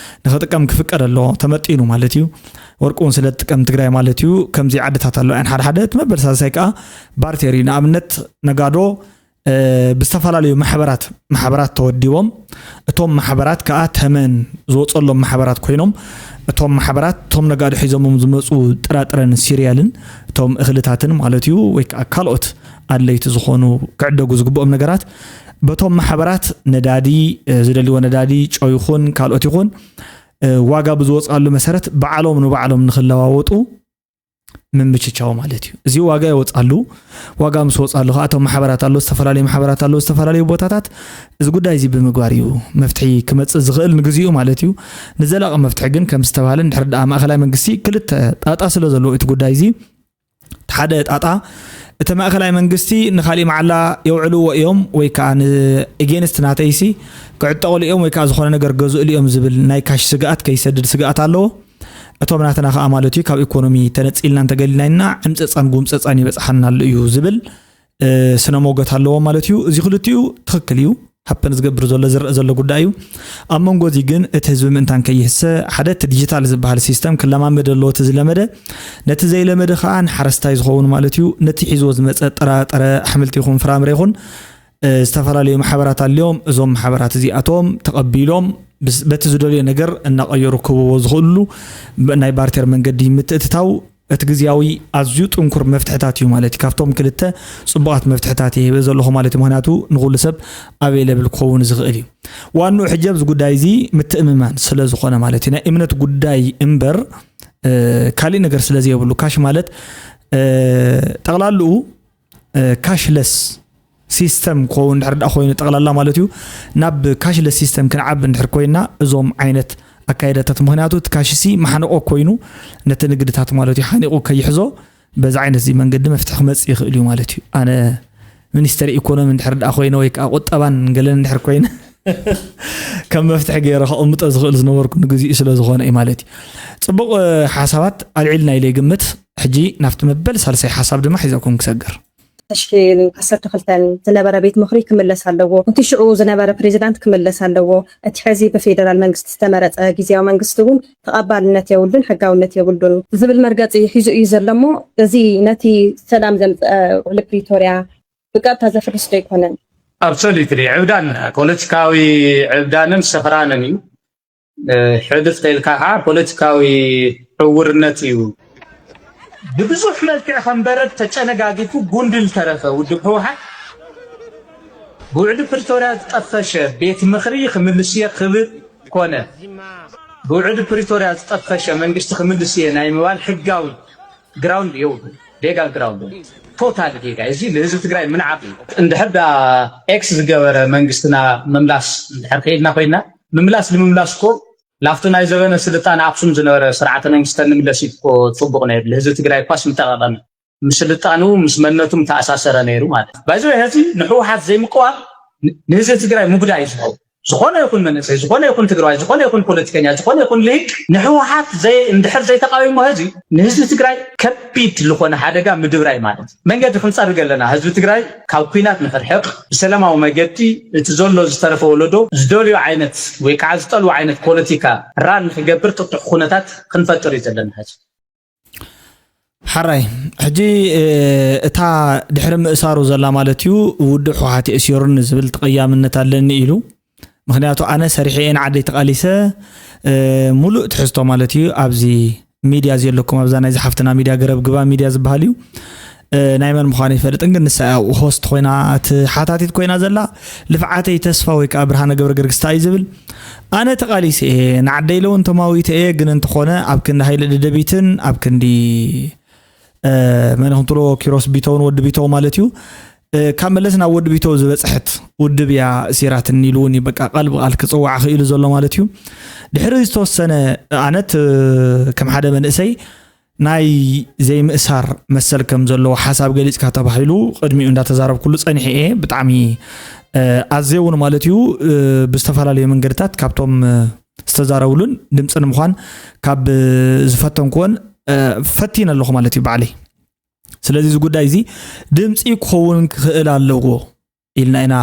ንክጥቀም ክፍቀድ ኣለዎ ተመጢኑ ማለት እዩ። ወርቂ እውን ስለ ትጥቀም ትግራይ ማለት እዩ። ከምዚ ዓድታት ኣለዋ እየን ሓደ ሓደ እቲ መበል ሳልሳይ ከዓ ባርቴር እዩ። ንኣብነት ነጋዶ እ፣ ብዝተፈላለዩ ማሕበራት ማሕበራት ተወዲቦም እቶም ማሕበራት ከዓ ተመን ዝወፀሎም ማሕበራት ኮይኖም እቶም ማሕበራት እቶም ነጋዶ ሒዞሞም ዝመፁ ጥራጥረን ሲሪያልን እቶም እኽልታትን ማለት እዩ ወይ ከዓ ካልኦት ኣድለይቲ ዝኾኑ ክዕደጉ ዝግብኦም ነገራት በቶም ማሕበራት ነዳዲ እ፣ ዝደልይዎ ነዳዲ ጨው ይኹን ካልኦት ይኹን እ፣ ዋጋ ብዝወፅኣሉ መሰረት ባዕሎም ንባዕሎም ንክለዋወጡ ምምችቻው ማለት እዩ። እዚ ዋጋ ይወፅኣሉ። ዋጋ ምስ ወፅኣሉ ከዓ እቶም ማሕበራት ኣለዉ፣ ዝተፈላለዩ ማሕበራት ኣለዉ፣ ዝተፈላለዩ ቦታታት እዚ ጉዳይ እዚ ብምግባር እዩ መፍትሒ ክመፅእ ዝኽእል ንግዚኡ ማለት እዩ። ንዘላቂ መፍትሒ ግን ከም ዝተባሃለ እንድሕር ደኣ ማእኸላይ መንግስቲ ክልተ ጣጣ ስለ ዘለዎ እቲ ጉዳይ እዚ እቲ ሓደ ጣጣ እቲ ማእኸላይ መንግስቲ ንካሊእ መዓላ የውዕልዎ እዮም ወይ ከዓ ንኤጌንስት ናተይሲ ክዕጠቕሉ እዮም ወይ ከዓ ዝኾነ ነገር ገዝእሉ እዮም ዝብል ናይ ካሽ ስግኣት ከይሰድድ ስግኣት ኣለዎ። እቶም ናትና ከዓ ማለት እዩ ካብ ኢኮኖሚ ተነፂልና እንተገሊልና ኢና ዕምፀፃን ጉምፀፃን ይበፅሓና ኣሎ እዩ ዝብል እ፣ ስነ ሞገት ኣለዎም ማለት እዩ። እዚ ክልቲኡ ትኽክል እዩ። ኣፐን ዝገብር ዘሎ ዝረአ ዘሎ ጉዳይ እዩ። ኣብ መንጎ እዚ ግን እቲ ህዝቢ ምእንታን ከይህሰ ሓደ እቲ ዲጂታል ዝበሃል ሲስተም ክለማመድ ኣለዎ። እቲ ዝለመደ ነቲ ዘይለመደ ከዓ ንሓረስታይ ዝኸውን ማለት እዩ። ነቲ ሒዝዎ ዝመፀ ጥራጥረ ኣሕምልቲ ይኹን ፍራምረ ይኹን እ፣ ዝተፈላለዩ ማሕበራት ኣልዮም። እዞም ማሕበራት እዚኣቶም ተቐቢሎም ብስ- በቲ ዝደልዮ ነገር እናቐየሩ ክህብዎ ዝኽእሉ ብ- ናይ ባርቴር መንገዲ ምትእትታው እቲ ግዜያዊ ኣዝዩ ጥንኩር መፍትሕታት እዩ ማለት እዩ። ካብቶም ክልተ ጽቡቓት መፍትሕታት ይህበ ዘለኹ ማለት እዩ። ምክንያቱ ንኹሉ ሰብ ኣቬለብል ክኸውን ዝኽእል እዩ። ዋንኡ ሕጂ ኣብዚ ጉዳይ እዚ ምትእምማን ስለ ዝኾነ ማለት እዩ። ናይ እምነት ጉዳይ እምበር እ፣ ካሊእ ነገር ስለ ዘይብሉ ካሽ ማለት እ፣ ጠቕላልኡ ካሽለስ ሲስተም ክኸውን ድሕር ዳ ኮይኑ ጠቕላላ ማለት እዩ። ናብ ካሽለስ ሲስተም ክንዓብ እንድሕር ኮይና እዞም ዓይነት ኣካይዳታት ምክንያቱ እቲ ካሽሲ ማሕንቆ ኮይኑ ነቲ ንግድታት ማለት እዩ ሓኒቑ ከይሕዞ በዚ ዓይነት እዚ መንገዲ መፍትሒ ክመፅእ ይኽእል እዩ ማለት እዩ። ኣነ ሚኒስተር ኢኮኖሚ እንድሕር ዳ ኮይነ ወይ ከዓ ቁጠባን ገለን እንድሕር ኮይነ ከም መፍትሒ ገይረ ከቕምጦ ዝኽእል ዝነበርኩ ንግዚኡ ስለ ዝኾነ እዩ ማለት እዩ። ፅቡቕ ሓሳባት ኣልዒልና ኢለ ይግምት። ሕጂ ናብቲ መበል ሳልሳይ ሓሳብ ድማ ሒዘኩም ክሰግር። ተሽኪል ዓሰርተ ክልተን ዝነበረ ቤት ምኽሪ ክምለስ ኣለዎ። እቲ ሽዑ ዝነበረ ፕሬዚዳንት ክምለስ ኣለዎ። እቲ ሕዚ ብፌደራል መንግስቲ ዝተመረፀ ግዜያዊ መንግስቲ እውን ተቐባልነት የብሉን፣ ሕጋውነት የብሉን ዝብል መርገፂ ሒዙ እዩ ዘሎ እሞ እዚ ነቲ ሰላም ዘምፀ ውዕሊ ፕሪቶርያ ብቀጥታ ዘፍርስ ዶ ኣይኮነን? ኣብሶሉትሊ ዕብዳን ፖለቲካዊ ዕብዳንን ሰኽራንን እዩ። ሕልፍ ተልካ ከዓ ፖለቲካዊ ዕውርነት እዩ። ብብዙሕ መልክዕ ከም በረድ ተጨነጋጊፉ ጉንድል ተረፈ ውድብ ህወሓት። ብውዕሊ ፕሪቶርያ ዝጠፈሸ ቤት ምኽሪ ክምልስየ ክብል ኮነ። ብውዕሊ ፕሪቶርያ ዝጠፈሸ መንግስቲ ክምልስየ ናይ ምባል ሕጋዊ ግራውንድ የብሉ። ሌጋል ግራውንድ ቶታል ጌጋ እዚ ንህዝቢ ትግራይ ምንዓቕ እዩ። እንድሕር ዳ ኤክስ ዝገበረ መንግስትና ምምላስ እንድሕር ከኢልና ኮይና ምምላስ ንምምላስ እኮ ላፍቲ ናይ ዘበነ ስልጣን ኣክሱም ዝነበረ ስርዓተ መንግስተ ንምለስ እዩ እኮ ፅቡቅ ነይሩ። ንህዝቢ ትግራይ እኳስ ምጠቐቐመ ምስልጣኑ ምስ መነቱ ምተኣሳሰረ ነይሩ ማለት እዩ። ባይዘ ህዚ ንህወሓት ዘይምቅዋም ንህዝቢ ትግራይ ምጉዳይ እዩ ዝኸውን። ዝኾነ ይኹን መንእሰይ፣ ዝኾነ ይኹን ትግራዋይ፣ ዝኾነ ይኹን ፖለቲከኛ፣ ዝኾነ ይኹን ልሂቅ ንህወሓት ዘይ እንድሕር ዘይተቃዊሞ ህዚ ንህዝቢ ትግራይ ከቢድ ዝኾነ ሓደጋ ምድብራይ ማለት እዩ። መንገዲ ክንፀርግ ኣለና። ህዝቢ ትግራይ ካብ ኲናት ንክርሕቕ ብሰላማዊ መገዲ እቲ ዘሎ ዝተረፈ ወለዶ ዝደልዮ ዓይነት ወይ ከዓ ዝጠልቦ ዓይነት ፖለቲካ ራን ንክገብር ጥጡሕ ኩነታት ክንፈጥር እዩ ዘለና ህዚ። ሓራይ ሕጂ እታ ድሕሪ ምእሳሩ ዘላ ማለት እዩ ውድብ ህወሓት የእሲሩኒ ዝብል ተቐያምነት ኣለኒ ኢሉ። ምክንያቱ ኣነ ሰሪሐ እየ ንዓደይ ተቓሊሰ ሙሉእ ትሕዝቶ ማለት እዩ ኣብዚ ሚድያ እዚ ኣለኩም ኣብዛ ናይ ዝሓፍትና ሚድያ ገረብ ግባ ሚድያ ዝበሃል እዩ። ናይ መን ምዃኑ ይፈልጥን ግን ንሳ ሆስት ኮይና እቲ ሓታቲት ኮይና ዘላ ልፍዓተይ ተስፋ ወይ ከዓ ብርሃነ ገብረ ገርግስታ እዩ ዝብል። ኣነ ተቓሊሰ እየ ንዓደይ ኢለ እውን ተማዊተ እየ ግን እንተኾነ ኣብ ክንዲ ሃይለ ደደቢትን ኣብ ክንዲ መን ክንትብሎ ኪሮስ ቢተውን ወዲ ቢተው ማለት እዩ ካብ መለስ ናብ ወዲ ቢተው ዝበፅሐት ውድብ እያ እሲራትኒ ኢሉ እውን በቃ ቃል ብቃል ክፅዋዕ ክኢሉ ዘሎ ማለት እዩ። ድሕሪ ዝተወሰነ ኣነት ከም ሓደ መንእሰይ ናይ ዘይምእሳር መሰል ከም ዘለዎ ሓሳብ ገሊፅካ ተባሂሉ ቅድሚኡ እንዳተዛረብኩሉ ፀኒሐ እየ ብጣዕሚ ኣዝየ እውን ማለት እዩ ብዝተፈላለዩ መንገድታት ካብቶም ዝተዛረብሉን ድምፂ ንምዃን ካብ ዝፈተንኩወን ፈቲነ ኣለኹ ማለት እዩ ባዕለይ። ስለዚ እዚ ጉዳይ እዚ ድምፂ ክኸውን ክኽእል ኣለዎ ኢልና ኢና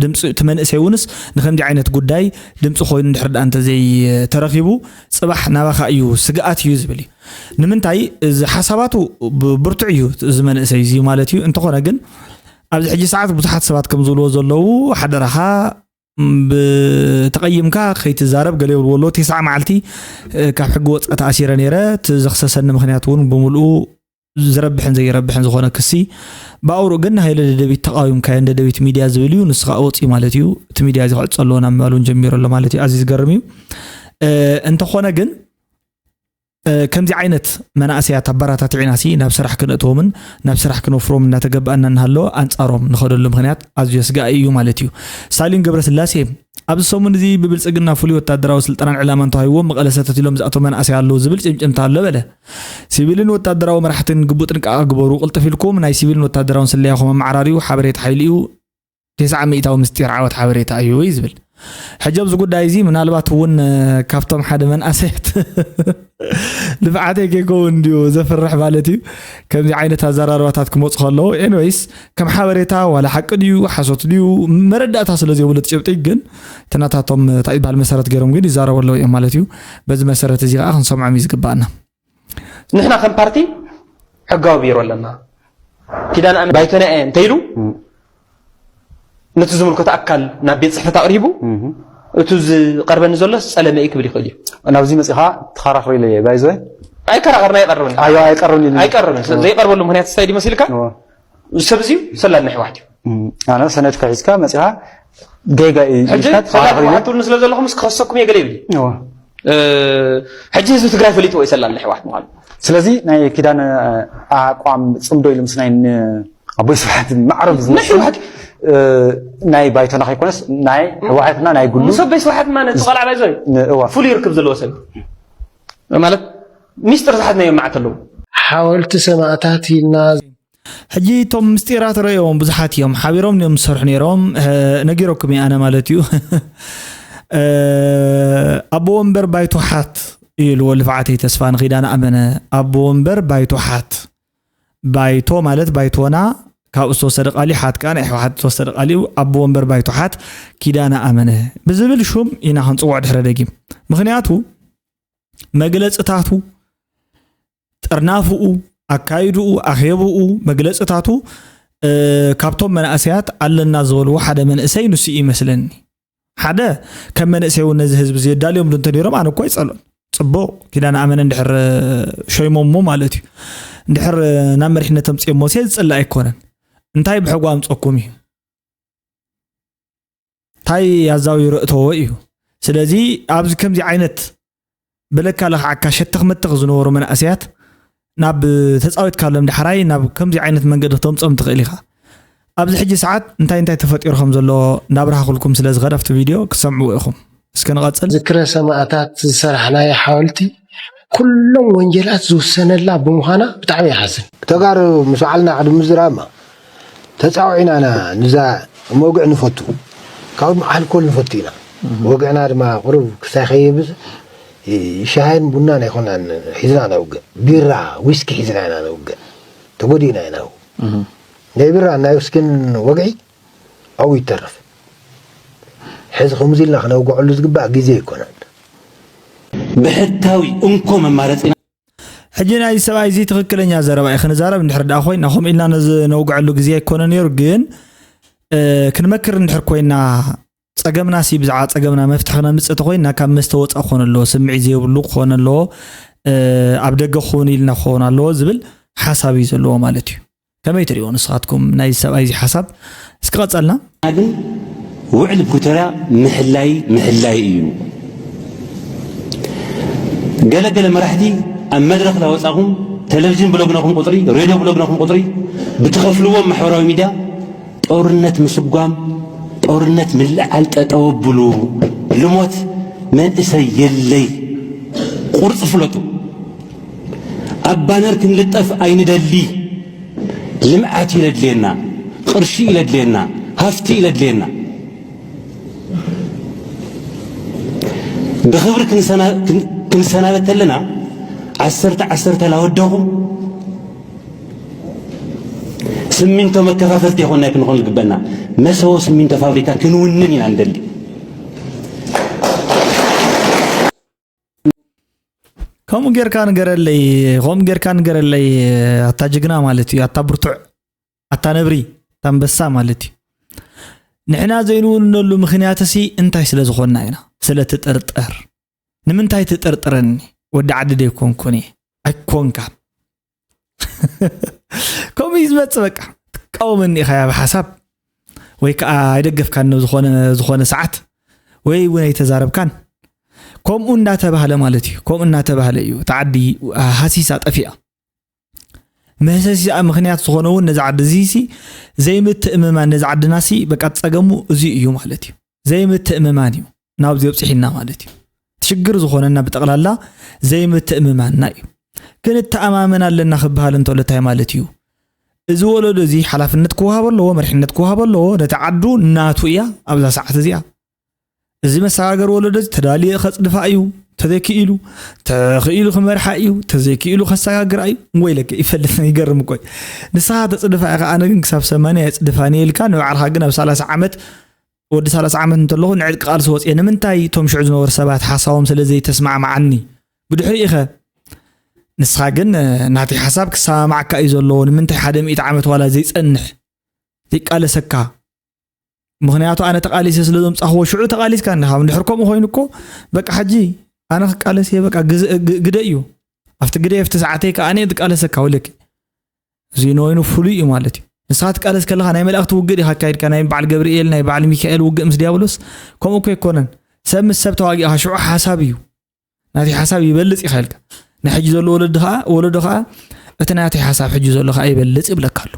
ድምፂ እቲ መንእሰይ እውንስ ንከምዚ ዓይነት ጉዳይ ድምፂ ኮይኑ እንድሕር ዳ እንተዘይተረኺቡ ፅባሕ ናባኻ እዩ ስግኣት እዩ ዝብል እዩ። ንምንታይ እዚ ሓሳባቱ ብርቱዕ እዩ እዚ መንእሰይ እዚ ማለት እዩ። እንተኾነ ግን ኣብዚ ሕጂ ሰዓት ብዙሓት ሰባት ከም ዝብልዎ ዘለዉ ሓደራኻ ብተቐይምካ ከይትዛረብ ገለ ይብልዎ ኣለዉ። ቴስዓ መዓልቲ ካብ ሕጊ ወፃኢ ተኣሲረ ነይረ። እቲ ዘኽሰሰኒ ምኽንያት እውን ብምልኡ ዝረብሕን ዘይረብሕን ዝኾነ ክሲ ብኣውርኡ ግን ንሃይለ ደደቢት ተቓዊምካዮ እንደ ደቢት ሚድያ ዝብል እዩ። ንሱ ከዓ ወፂኡ ማለት እዩ። እቲ ሚድያ እዚ ክዕፆ ኣለዎ ናብ ምባል እውን ጀሚሩ ኣሎ ማለት እዩ። ኣዝዩ ዝገርም እዩ። እንተኾነ ግን ከምዚ ዓይነት መናእሰያት ኣበራታትዒና ሲ ናብ ስራሕ ክነእትዎምን ናብ ስራሕ ክነፍሮም እናተገበኣና እናሃለወ ኣንፃሮም ንኸደሉ ምክንያት ኣዝዩ ኣስጋኢ እዩ ማለት እዩ። ስታሊን ገብረስላሴ ኣብዚ ሰሙን እዚ ብብልፅግና ፍሉይ ወታደራዊ ስልጠናን ዕላማን ተዋሂብዎም መቐለ ሰተት ኢሎም ዝኣተው መናእሰይ ኣለዉ ዝብል ጭምጭምታ ኣሎ በለ። ሲቪልን ወታደራዊ መራሕትን ግቡእ ጥንቃቐ ግበሩ፣ ቅልጥፍ ኢልኩም ናይ ሲቪልን ወታደራውን ስለያኹም ኣመዓራርዩ፣ ሓበሬታ ሓይሊ እዩ፣ ተስዓ ሚእታዊ ምስጢር ዓወት ሓበሬታ እዩ እዩ ዝብል። ሕጂ ኣብዚ ጉዳይ እዚ ምናልባት እውን ካብቶም ሓደ መንእሰያት ልፍዓተይ ከይከውን ድዩ ዘፍርሕ ማለት እዩ። ከምዚ ዓይነት ኣዘራርባታት ክመፁ ከለዉ ኤንወይስ ከም ሓበሬታ ዋላ ሓቂ ድዩ ሓሶት ድዩ መረዳእታ ስለ ዘይብሉ እቲ ጭብጢ ግን እቲ ናታቶም እንታይ ይበሃል መሰረት ገይሮም ግን ይዛረቡ ኣለዉ እዮም ማለት እዩ። በዚ መሰረት እዚ ከዓ ክንሰምዖም እዩ ዝግባኣና። ንሕና ከም ፓርቲ ሕጋዊ ቢሮ ኣለና። ኪዳነ ኣመነ ባይቶና እየ እንተኢሉ ነቲ ዝምልከቶ ኣካል ናብ ቤት ፅሕፈት ኣቕሪቡ እቲ ዝቐርበኒ ዘሎስ ፀለመ እዩ ክብል ይኽእል እዩ። ናብዚ መፂኻ ተኸራኽሩ ኢለ እየ ባይዘ ኣይከራኸርና ኣይቐርብን ኣዮ ኣይቀርብን ኢለ ኣይቀርብን ዘይቐርበሉ ምክንያት እንታይ ድዩ መሲልካ? እወ። ሰብ እዚዩ ሰላድ ናይ ሕወሓት እዩ። ኣነ ሰነድካ ሒዝካ መፂኻ ጌጋ እዩ ሕጂ ኢልካ ሰላድ ተኸራኽሩ ኢለ ሕወሓት ትብሉኒ ስለ ዘለኹም እስኪ ከሰኩም እየ ገለ ይብል እዩ። እወ። እ፣ ሕጂ ህዝቢ ትግራይ ፈሊጥዎ እዩ ሰላድ ናይ ሕወሓት ምዃኑ። ስለዚ ናይ ኪዳነ ኣቋም ፅምዶ ኢሉ ምስ ናይ ን- ኣቦይ ስብሓት ማዕረብ ናይ ዝመስል ሕወሓት እ፣ ናይ ባይቶና ከይኮነስ ናይ ህወሓትና ናይ ግሉ ምስ ኣቦይ ስብሓት ማለት ቆልዓ ባይዞ ን- እዋ ፍሉይ ርክብ ዘለዎ ሰብ ማለት ሚስጥር ዝሓዝናዮ መዓት ኣለዉ። ሓወልቲ ሰማእታት ኢልና ሕጂ እቶም ምስጢራት ረእዮም ብዙሓት እዮም ሓቢሮም እዮም ዝሰርሑ ነይሮም። ነጊረኩም እየ ኣነ ማለት እዩ። ኣቦ ወንበር ባይቶ ሓት እዩ ልዎ ልፍዓተይ ተስፋ ንኺዳነ ኣመነ። ኣቦ ወንበር ባይቶ ሓት፣ ባይቶ ማለት ባይቶና፣ ካብኡ ዝተወሰደ ቃል እዩ። ሓት ከዓ ናይ ሕወሓት ዝተወሰደ ቃል እዩ። ኣቦ ወንበር ባይቶ ሓት ኪዳነ ኣመነ ብዝብል ሹም ኢና ክንፅውዖ ድሕረ ደጊም። ምክንያቱ መግለፅታቱ፣ ጥርናፍኡ፣ ኣካይድኡ፣ ኣኼብኡ፣ መግለፅታቱ፣ እ፣ ካብቶም መናእሰያት ኣለና ዝበልዎ ሓደ መንእሰይ ንሱ እዩ ይመስለኒ። ሓደ ከም መንእሰይ እውን ነዚ ህዝቢ እዚ የዳልዮም ዶ እንተነይሮም ኣነ እኮ ኣይፀልኦን። ፅቡቕ ኪዳነ ኣመነ እንድሕር ሸይሞሞ ማለት እዩ። እንድሕር ናብ መሪሕነት ኣምፅኦሞ ሲ ዝፅላእ ኣይኮነን። እንታይ ብሕጉ ኣምፀኩም እዩ? እንታይ ኣዛዊሩ እተዎ እዩ። ስለዚ ኣብዚ ከምዚ ዓይነት ብለካ ለኽዓካ ሸተኽ መተኽ ዝነበሩ መናእሰያት ናብ ተፃዊትካሎም ዳሕራይ ናብ ከምዚ ዓይነት መንገዲ ክተምፅኦም ትኽእል ኢኻ። ኣብዚ ሕጂ ሰዓት እንታይ እንታይ ተፈጢሩ ከም ዘሎ እንዳብራህኩልኩም ስለ ዝኸድ ኣብቲ ቪድዮ ክትሰምዕዎ ኢኹም። እስከ ንቐፅል። ዝክረ ሰማእታት ዝሰራሕናዮ ሓወልቲ ኩሎም ወንጀላት ዝውሰነላ ብምዃና ብጣዕሚ ይሓዝን። ተጋሩ ምስ በዓልና ቅድሚ ምዝራብና ተፃዊዕና ኢና ንዛ መውግዒ ንፈቱ። ካብ ኣልኮል ንፈቱ ኢና። ወግዕና ድማ ቁሩብ ክሳይ ከይብዝ ሻሂን ቡናን ኣይኮናን ሒዝና ነውግዕ። ቢራ፣ ዊስኪ ሒዝና ኢና ነውግዕ። ተጎዲእና ኢና። ናይ ቢራን ናይ ዊስኪን ወግዒ ኣብኡ ይተርፍ። ሕዚ ከምዚ ኢልና ክነውግዐሉ ዝግባእ ግዜ ኣይኮነን። ብሕታዊ እንኮ መማረፂና ሕጂ ናይ ሰብኣይ እዚ ትኽክለኛ ዘረባ እዩ ክንዛረብ እንድሕር ደኣ ኮይና ከምኡ ኢልና ነዚ ነውግዐሉ ግዜ ኣይኮነ ነይሩ ግን እ፣ ክንመክር እንድሕር ኮይና ጸገምና ሲ ብዛዕባ ጸገምና መፍትሒ ክነምጽእ ተኮይና ካብ መስተ ወፃእ ክኾነ ኣለዎ ስምዒት ዘይብሉ ክኾነ ኣለዎ እ፣ ኣብ ደገ ክኸውን ኢልና ክኸውን ኣለዎ ዝብል ሓሳብ እዩ ዘለዎ ማለት እዩ ከመይ ትሪኦ ንስኻትኩም ናይ ሰብኣይ እዚ ሓሳብ እስኪ ቀጸልና ግን ውዕል ፕሪቶርያ ምሕላይ ምሕላይ እዩ። ገለ ገለ መራሕቲ ኣብ መድረኽ ላወፃኹም ቴሌቪዥን ብሎግናኹም ቁፅሪ ሬድዮ ብሎግናኹም ቁፅሪ ብትኸፍልዎም ማሕበራዊ ሚድያ ጦርነት ምስጓም ጦርነት ምልዓል ጠጠው ኣብሉ ልሞት መንእሰይ የለይ ቁርፂ ፍለጡ ኣብ ባነር ክንልጠፍ ኣይንደሊ ልምዓት እዩ ለድልየና ቅርሺ እዩ ለድልየና ሃፍቲ እዩ ለድልየና ብኽብሪ ክንሰናበት ተለና ዓሰርተ ዓሰርተ ላወደኹም ስሚንቶ መከፋፈልቲ የኾና ክንኾን ዝግበና መሰቦ ስሚንቶ ፋብሪካ ክንውንን ኢና ንደሊ ከምኡ ጌርካ ንገረለይ ከምኡ ጌርካ ንገረለይ ኣታ ጅግና ማለት እዩ ኣታ ብርቱዕ ኣታ ነብሪ ኣታ ኣንበሳ ማለት እዩ ንሕና ዘይንውንነሉ ምኽንያትሲ እንታይ ስለ ዝኾንና ኢና ስለ ትጥርጠር ንምንታይ ትጥርጥረኒ ወዲ ዓዲ ደይኮንኩን እየ ኣይኮንካን ከምኡ እዩ ዝመፅእ በቃ ትቃወመኒ ኢኻ ያ ብሓሳብ ወይ ከዓ ኣይደገፍካን ኣብ ዝኾነ ዝኾነ ሰዓት ወይ እውን ኣይተዛረብካን ከምኡ እንዳተባህለ ማለት እዩ ከምኡ እናተባህለ እዩ ተዓዲ ሃሲሳ ጠፊኣ መህሰሲኣ ምኽንያት ዝኾነ እውን ነዚ ዓዲ እዚ ሲ ዘይምትእምማን ነዚ ዓድና ሲ በቃ ፀገሙ እዚ እዩ ማለት እዩ ዘይምትእምማን እዩ ናብዚ ኣብፅሒና ማለት እዩ ሽግር ዝኾነና ብጠቕላላ ዘይምትእምማንና እዩ ክንተኣማመን ኣለና ክበሃል እንተሎ እንታይ ማለት እዩ እዚ ወለዶ እዚ ሓላፍነት ክወሃቦ ኣለዎ መርሕነት ክወሃቦ ኣለዎ ነቲ ዓዱ ናቱ እያ ኣብዛ ሰዓት እዚኣ እዚ መሰጋገሪ ወለዶ እዚ ተዳልየ ከፅድፋ እዩ ተዘይክኢሉ ተኽኢሉ ክመርሓ እዩ፣ ተዘይክኢሉ ከሰጋግራ እዩ። ወይለከ ይፈልጥ፣ ይገርም እኮ እዩ። ንስኻ ተጽድፋ ኢኻ፣ ኣነ ግን ክሳብ ሰማንያ የጽድፋኒ ኢልካ ንባዕልኻ ግን ኣብ ሰላሳ ዓመት፣ ወዲ ሰላሳ ዓመት እንተለኹ ንዕጥቂ ቃልሲ ወጽየ። ንምንታይ? እቶም ሽዑ ዝነበሩ ሰባት ሓሳቦም ስለ ዘይተስማዕማዓኒ። ብድሕሪኡ ኸ ንስኻ ግን ናተይ ሓሳብ ክሰማማዓካ እዩ ዘለዎ። ንምንታይ ሓደ ሚእቲ ዓመት ዋላ ዘይጸንሕ ዘይቃለሰካ? ምኽንያቱ ኣነ ተቓሊሰ ስለ ዘምጻኽዎ ሽዑ ተቓሊስካ እንዲኻ። እንድሕር ከምኡ ኮይኑ እኮ በቃ ሕጂ ኣነ ክቃለስ እየ በቃ ግዝ- ግ- ግደ እዩ። ኣብቲ ግደ ኣብቲ ሰዓተይ ከኣ ኣነ እየ ዝቃለሰካ ወለኪ። እዚ ንወይኑ ፍሉይ እዩ ማለት እዩ። ንስኻ ትቃለስ ከለኻ ናይ መላእኽቲ ውግእ ዲኻ ኣካይድካ? ናይ በዓል ገብርኤል ናይ በዓል ሚካኤል ውግእ ምስ ዲያብሎስ ከምኡ እኮ ኣይኮነን። ሰብ ምስ ሰብ ተዋጊእኻ ሽዑ ሓሳብ እዩ። ናተይ ሓሳብ ይበልጽ ኢኻ ኢልካ። ናይ ሕጂ ዘሎ ወለዲ ኸኣ ወለዶ ኸኣ እቲ ናተይ ሓሳብ ሕጂ ዘሎ ኸኣ ይበልጽ ይብለካ ኣሎ።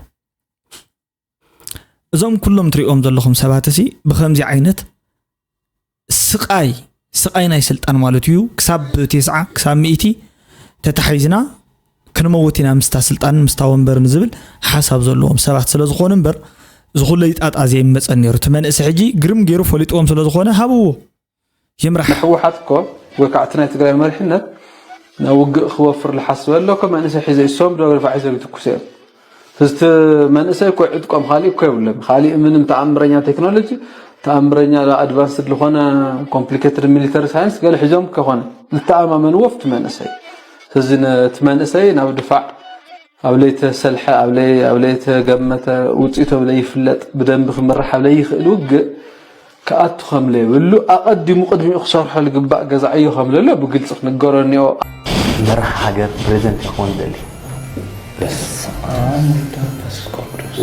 እዞም ኩሎም ትሪኦም ዘለኹም ሰባት እዚ ብኸምዚ ዓይነት ስቓይ ስቓይ ናይ ስልጣን ማለት እዩ። ክሳብ ቴስዓ ክሳብ ሚእቲ ተታሒዝና ክንመውት ኢና ምስታ ስልጣን ምስታ ወንበርን ዝብል ሓሳብ ዘለዎም ሰባት ስለ ዝኾኑ እምበር እዚ ኩለይ ጣጣ ዘይመፀኒ ነይሩ። እቲ መንእሰይ ሕጂ ግርም ገይሩ ፈሊጥዎም ስለ ዝኾነ ሃብዎ ይምራሕ። ንሕወሓት እኮ ወይ ከዓ እቲ ናይ ትግራይ መሪሕነት ናብ ውግእ ክወፍር ዝሓስበ ኣሎ እኮ መንእሰይ ሒዘ እዩ። እሶም ዶ ፋሕ ሒዞም ይትኩሱ እዮም። ህዝቲ መንእሰይ እኮ ዕጥቆም ካሊእ እኮ የብሎም። ካሊእ ምንም ተኣምረኛ ቴክኖሎጂ፣ ተኣምረኛ ኣድቫንስድ ዝኾነ ኮምፕሊኬትድ ሚሊተሪ ሳይንስ ገለ ሒዞም ከኾነ ዝተኣማመንዎ ኣብቲ መንእሰይ። ህዚ ነቲ መንእሰይ ናብ ድፋዕ ኣብ ለይተሰልሐ፣ ኣብ ለይ- ኣብ ለይተገመተ፣ ውፅኢቱ ኣብ ለይፍለጥ፣ ብደንቢ ክምራሕ ኣብ ለይኽእል ውግእ ክኣቱ ከም ለይብሉ ኣቐዲሙ ቅድሚኡ ክሰርሖ ዝግባእ ገዛዕዮ ከም ዘሎ ብግልፂ ክንገሮ እኒኦ። መራሕ ሃገር ፕሬዝደንት ክኾን ይደሊ። በስመ ኣብ ወወልድ ወመንፈስ ቅዱስ።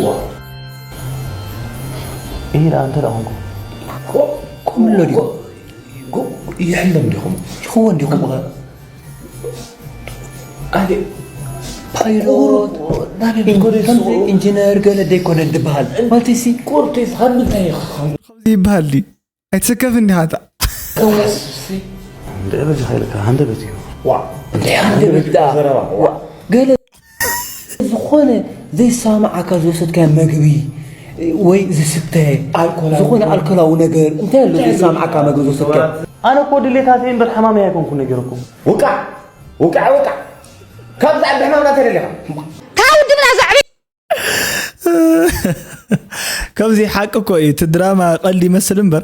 ይህ ለአንተ ለሆንኩ ኮምሎ ዲኹም ይሕለም ዲኹም ይኸውን ዲኹም ኸ ኣደ ፓይሎት ናበይ ኮደሱ ከምዚ ኢንጂነር ገለ ደይኮነ ዝበሃል ማለት ሲ ቁርቴስ ካብ ምንታይ ይኸውን ከምዚ ይበሃል ድዩ? ኣይትስከፍ እንዲኻ እታ ደረጃ ኸይልካ ሃንደበት እዩ ዋ እንታይ ሃንደበት ደኣ ዋ ገለ ዝኾነ ዘይሰማማዓካ ዝወሰድካዮ መግቢ ወይ ዝስተ ዝኾነ ኣልኮላዊ ነገር እንታይ ኣሎ ዘይሰማማዓካ መግቢ ዝወሰድካዮ ኣነ እኮ ድሌታተይ እምበር ሕማመይ ኣይኮንኩ ነጊረኩም ውቃዕ ውቃዕ ውቃዕ ካብዛ ዓዲ ሕማምና ተደሊኻ ካብ ውድብና ዘዕቢ ከምዚ ሓቂ እኮ እዩ። እቲ ድራማ ቀልዲ ይመስል እምበር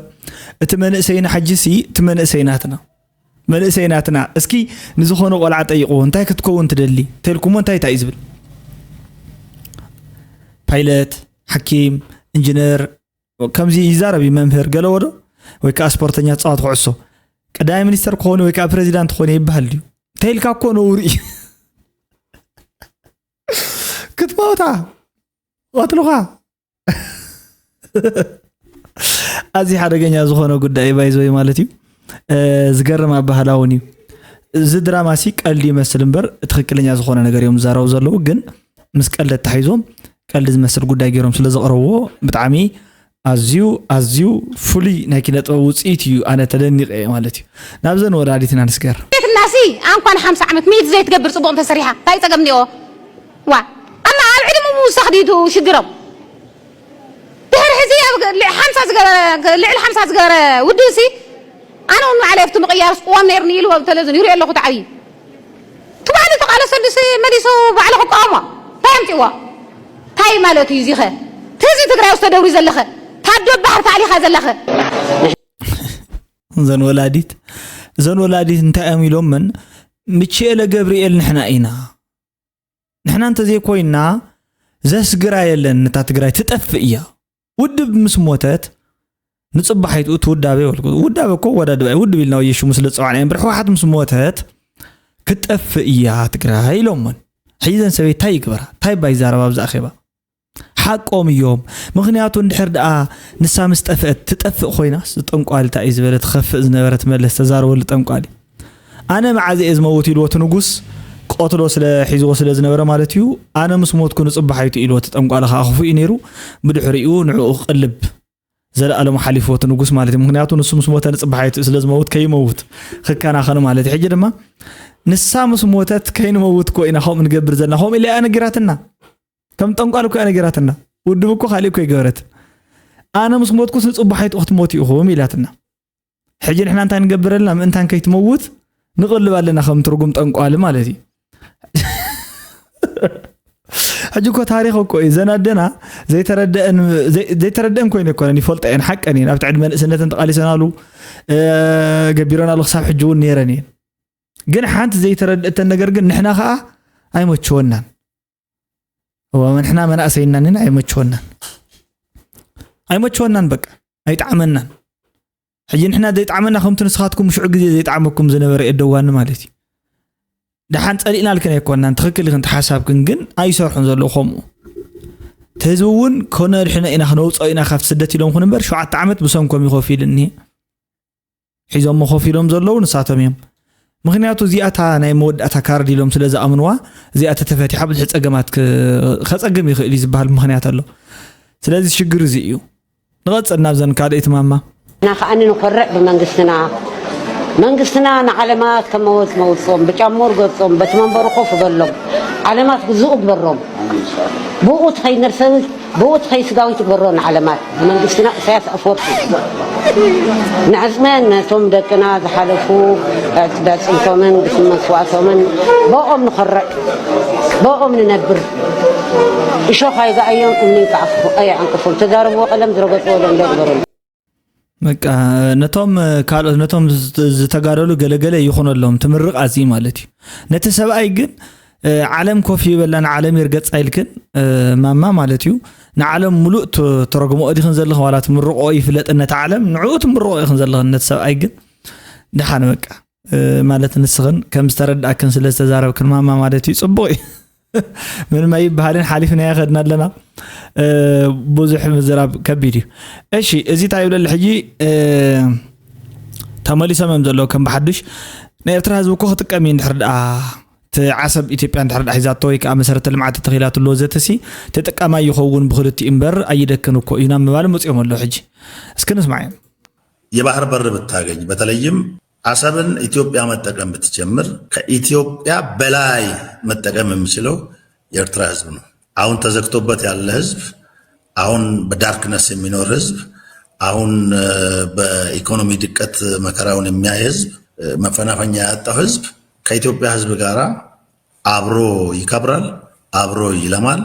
እቲ መንእሰይና ሕጂ ሲ እቲ መንእሰይ ናትና መንእሰይ ናትና እስኪ ንዝኾነ ቆልዓ ጠይቕዎ እንታይ ክትከውን ትደሊ ተልኩሞ እንታይ እንታይ እዩ ዝብል ፓይለት ሓኪም ኢንጂነር ከምዚ ይዛረብ እዩ መምህር ገለዎ ዶ ወይ ከዓ ስፖርተኛ ተፃዋት ኩዕሶ ቀዳማይ ሚኒስተር ክኾኑ ወይ ከዓ ፕሬዚዳንት ክኾኑ ይበሃል ድዩ ተይልካ እኮ ነውሩ እዩ ክትመውታ ቀትልኻ ኣዚ ሓደገኛ ዝኾነ ጉዳይ ባይዘወይ ማለት እዩ ዝገርም ኣባህላ እውን እዩ እዚ ድራማ ሲ ቀልዲ ይመስል እምበር ትክክለኛ ዝኾነ ነገር እዮም ዝዛረቡ ዘለዉ ግን ምስ ቀልዲ ኣታሒዞም ቀልዲ ዝመስል ጉዳይ ገይሮም ስለ ዘቕረብዎ ብጣዕሚ ኣዝዩ ኣዝዩ ፍሉይ ናይ ኪነ ጥበብ ውፅኢት እዩ ኣነ ተደኒቀ እየ ማለት እዩ ናብዘን ወላዲትና ንስገር ቤትናሲ ኣንኳን ሓምሳ ዓመት ሚት ዘይትገብር ፅቡቅ እንተሰሪሓ እንታይ ፀገም እኒኦ ዋ ኣማ ኣብ ዕድሙ ምውሳኽ ድዩ ሽግሮም ድሕሪ ሕዚ ኣብ ልዕሊ ሓምሳ ዝገበረ ልዕሊ ሓምሳ ዝገበረ ውድብሲ ኣነ እውን ባዕለይ ኣብቲ ምቕያርስ ቅዋም ነይርኒ ኢሉ ኣብ ተለቪዝን ይሪኦ ኣለኹ ተዓብዩ እቲ ባዕሉ ተቓለሰሉሲ መሊሱ ባዕሉ ክቃወሞ እንታይ ኣምፅዎ እንታይ ማለት እዩ እዚኸ እቲ ህዝቢ ትግራይ ውስጥ ተደብሪ ዘለኸ ታዶ ባሕር ታዕሊኻ ዘለኸ እዘን ወላዲት እዘን ወላዲት እንታይ እዮም ኢሎምን ምቼለ ገብርኤል ንሕና ኢና ንሕና እንተዘይኮይና ዘስግራ የለን እታ ትግራይ ትጠፍእ እያ ውድብ ምስ ሞተት ንፅባሒቱ እቲ ውዳበ ይበልኩ ውዳበ እኮ ወዳድባ ውድብ ኢልና ወየ ሽሙ ስለ ዝፀዋዕና እምበር ህወሓት ምስ ሞተት ክትጠፍእ እያ ትግራይ ኢሎሞን ሕይዘን ሰበይ ታይ ይግበራ ታይ ባይ ዛረባ ብዛ ኣኼባ ሓቆም እዮም ምኽንያቱ እንድሕር ደኣ ንሳ ምስ ጠፍአት ትጠፍእ ኮይናስ ጠንቋሊ እንታይ እዩ ዝበለ ትኸፍእ ዝነበረ ትመለስ ተዛረበሉ ጠንቋሊ ኣነ መዓዝ እየ ዝመውት ኢልዎ እቲ ንጉስ ቀትሎ ስለ ሒዝዎ ስለ ዝነበረ ማለት እዩ ኣነ ምስ ሞትኩ ንፅባሓይቱ ኢልዎ እቲ ጠንቋሊ ከዓ ክፉእ እዩ ነይሩ ብድሕሪኡ ንዕኡ ክቅልብ ዘለኣለሙ ሓሊፍዎ እቲ ንጉስ ማለት እዩ ምክንያቱ ንሱ ምስ ሞተ ንፅባሓይቱ ስለ ዝመውት ከይመውት ክከናኸን ማለት እዩ ሕጂ ድማ ንሳ ምስ ሞተት ከይንመውት ኮ ኢና ከምኡ ንገብር ዘለና ከምኡ ኢላ እያ ነጊራትና ከም ጠንቋል እኮ እያ ነጊራትና ውድብ እኮ ካሊእ እኮ ይገበረት ኣነ ምስ ሞትኩስ ንፅባሓይቱ ክትሞት ኢኹም ኢላትና ሕጂ ንሕና እንታይ ንገብረልና ምእንታን ከይትመውት ንቕልብ ኣለና ከም ትርጉም ጠንቋሊ ማለት እዩ። ሕጂ እኮ ታሪኽ እኮ እዩ። ዘን ኣደና ዘይተረደአን ዘይተረደአን ኮይነ እኮ ይፈልጣ እየን፣ ሓቀን እየን። ኣብቲ ዕድመ ንእስነተን ተቓሊሰናሉ ገቢረናሉ ክሳብ ሕጂ እውን ነይረን እየን። ግን ሓንቲ ዘይተረደእተን ነገር ግን ንሕና ከዓ ኣይመችወናን። እዋ ንሕና መናእሰይና ንና ኣይመችወናን፣ ኣይመችወናን፣ በቃ ኣይጣዕመናን። ሕጂ ንሕና ዘይጣዕመና ከምቲ ንስኻትኩም ሽዑ ግዜ ዘይጣዕመኩም ዝነበረ የደዋኒ ማለት እዩ። ደሓን ጸሊእና ልክን ኣይኮናን፣ ትኽክል ይኽን ሓሳብክን ግን ኣይሰርሑን ዘለዉ ከምኡ። እቲ ህዝቢ እውን ከነድሕኖ ኢና ክነውፅኦ ኢና ካብ ስደት ኢሎም ኹን እምበር ሸውዓተ ዓመት ብሰንኮም ይኸፍ ኢሉ እኒሄ። ሒዞሞ ኮፍ ኢሎም ዘለዉ ንሳቶም እዮም። ምኽንያቱ እዚኣታ ናይ መወዳእታ ካርድ ኢሎም ስለ ዝኣምንዋ እዚኣ ተተፈቲሓ ብዙሕ ጸገማት ከጸግም ይኽእል እዩ ዝበሃል ምኽንያት ኣሎ። ስለዚ ሽግር እዚ እዩ። ንቐጽል ናብዘን ካልኣይቲ ማማ። ንሕና ከኣ ንኾርዕ ብመንግስትና። መንግስትና ንዓለማት ከም መወጽ መውጽኦም ብጫሞ ርገጾም በቲ መንበሩ ኮፍ በሎም። ዓለማት ግዝኡ ግበሮም። ብኡ ትኸይድ ነርሰዊት ብኡ ትኸይድ ስጋዊት ግበሮ ንዓለማት። መንግስትና ኢሳያስ ኣፈወርቂ። ንዕጽመን ነቶም ደቅና ዝሓለፉ ብዕጽምቶምን ብስም መስዋእቶምን ብኦም ንኾርዕ፣ ብኦም ንነብር። እሾኽ ኣይገኣዮም እምኒ ይንቀዓፉ ኣይዕንቅፉም። ተዛረብዎ ቀለም ዝረገጽዎ ደንደ ግበሩ። በቃ ነቶም ካልኦት ነቶም ዝተጋደሉ ገለገለ ይኹነሎም ትምርቕ ኣዚ ማለት እዩ። ነቲ ሰብኣይ ግን ዓለም ኮፍ ይበላ ንዓለም ይርገጽ ኣይልክን ማማ ማለት እዩ። ንዓለም ሙሉእ ተረግሞ ዲኽን ዘለኽን ዋላ ትምርቆ ይፍለጥ ነቲ ዓለም ንዕኡ ትምርቆ ኢኽን ዘለኽን ነቲ ሰብኣይ ግን ደሓን በቃ ማለት ንስኽን ከም ዝተረዳእክን ስለ ዝተዛረብክን ማማ ማለት እዩ። ጽቡቕ እዩ። ምንም ኣይበሃልን ሓሊፍናዮ ከድና ኣለና። ብዙሕ ምዝራብ ከቢድ እዩ። እሺ እዚ እንታይ ይብለሉ ሕጂ ተመሊሶም እዮም ዘለዉ ከም ብሓዱሽ ናይ ኤርትራ ህዝቢ እኮ ክጥቀም እዩ እንድሕር ደኣ እቲ ዓሰብ ኢትዮጵያ እንድሕር ደኣ ሒዛቶ ወይ ከዓ መሰረተ ልምዓት ተተኺላትሉ ወዘተሲ ተጠቃማይ ይኸውን ብክልቲኡ እምበር ኣይደክን እኮ እዩ ናብ ምባል መፅኦም ኣለዉ ሕጂ እስኪ ንስማዕ እዮም የባህር በር ብታገኝ በተለይም አሰብን ኢትዮጵያ መጠቀም ብትጀምር ከኢትዮጵያ በላይ መጠቀም የሚችለው የኤርትራ ህዝብ ነው። አሁን ተዘግቶበት ያለ ህዝብ፣ አሁን በዳርክነስ የሚኖር ህዝብ፣ አሁን በኢኮኖሚ ድቀት መከራውን የሚያይ ህዝብ፣ መፈናፈኛ ያጣው ህዝብ ከኢትዮጵያ ህዝብ ጋራ አብሮ ይከብራል፣ አብሮ ይለማል፣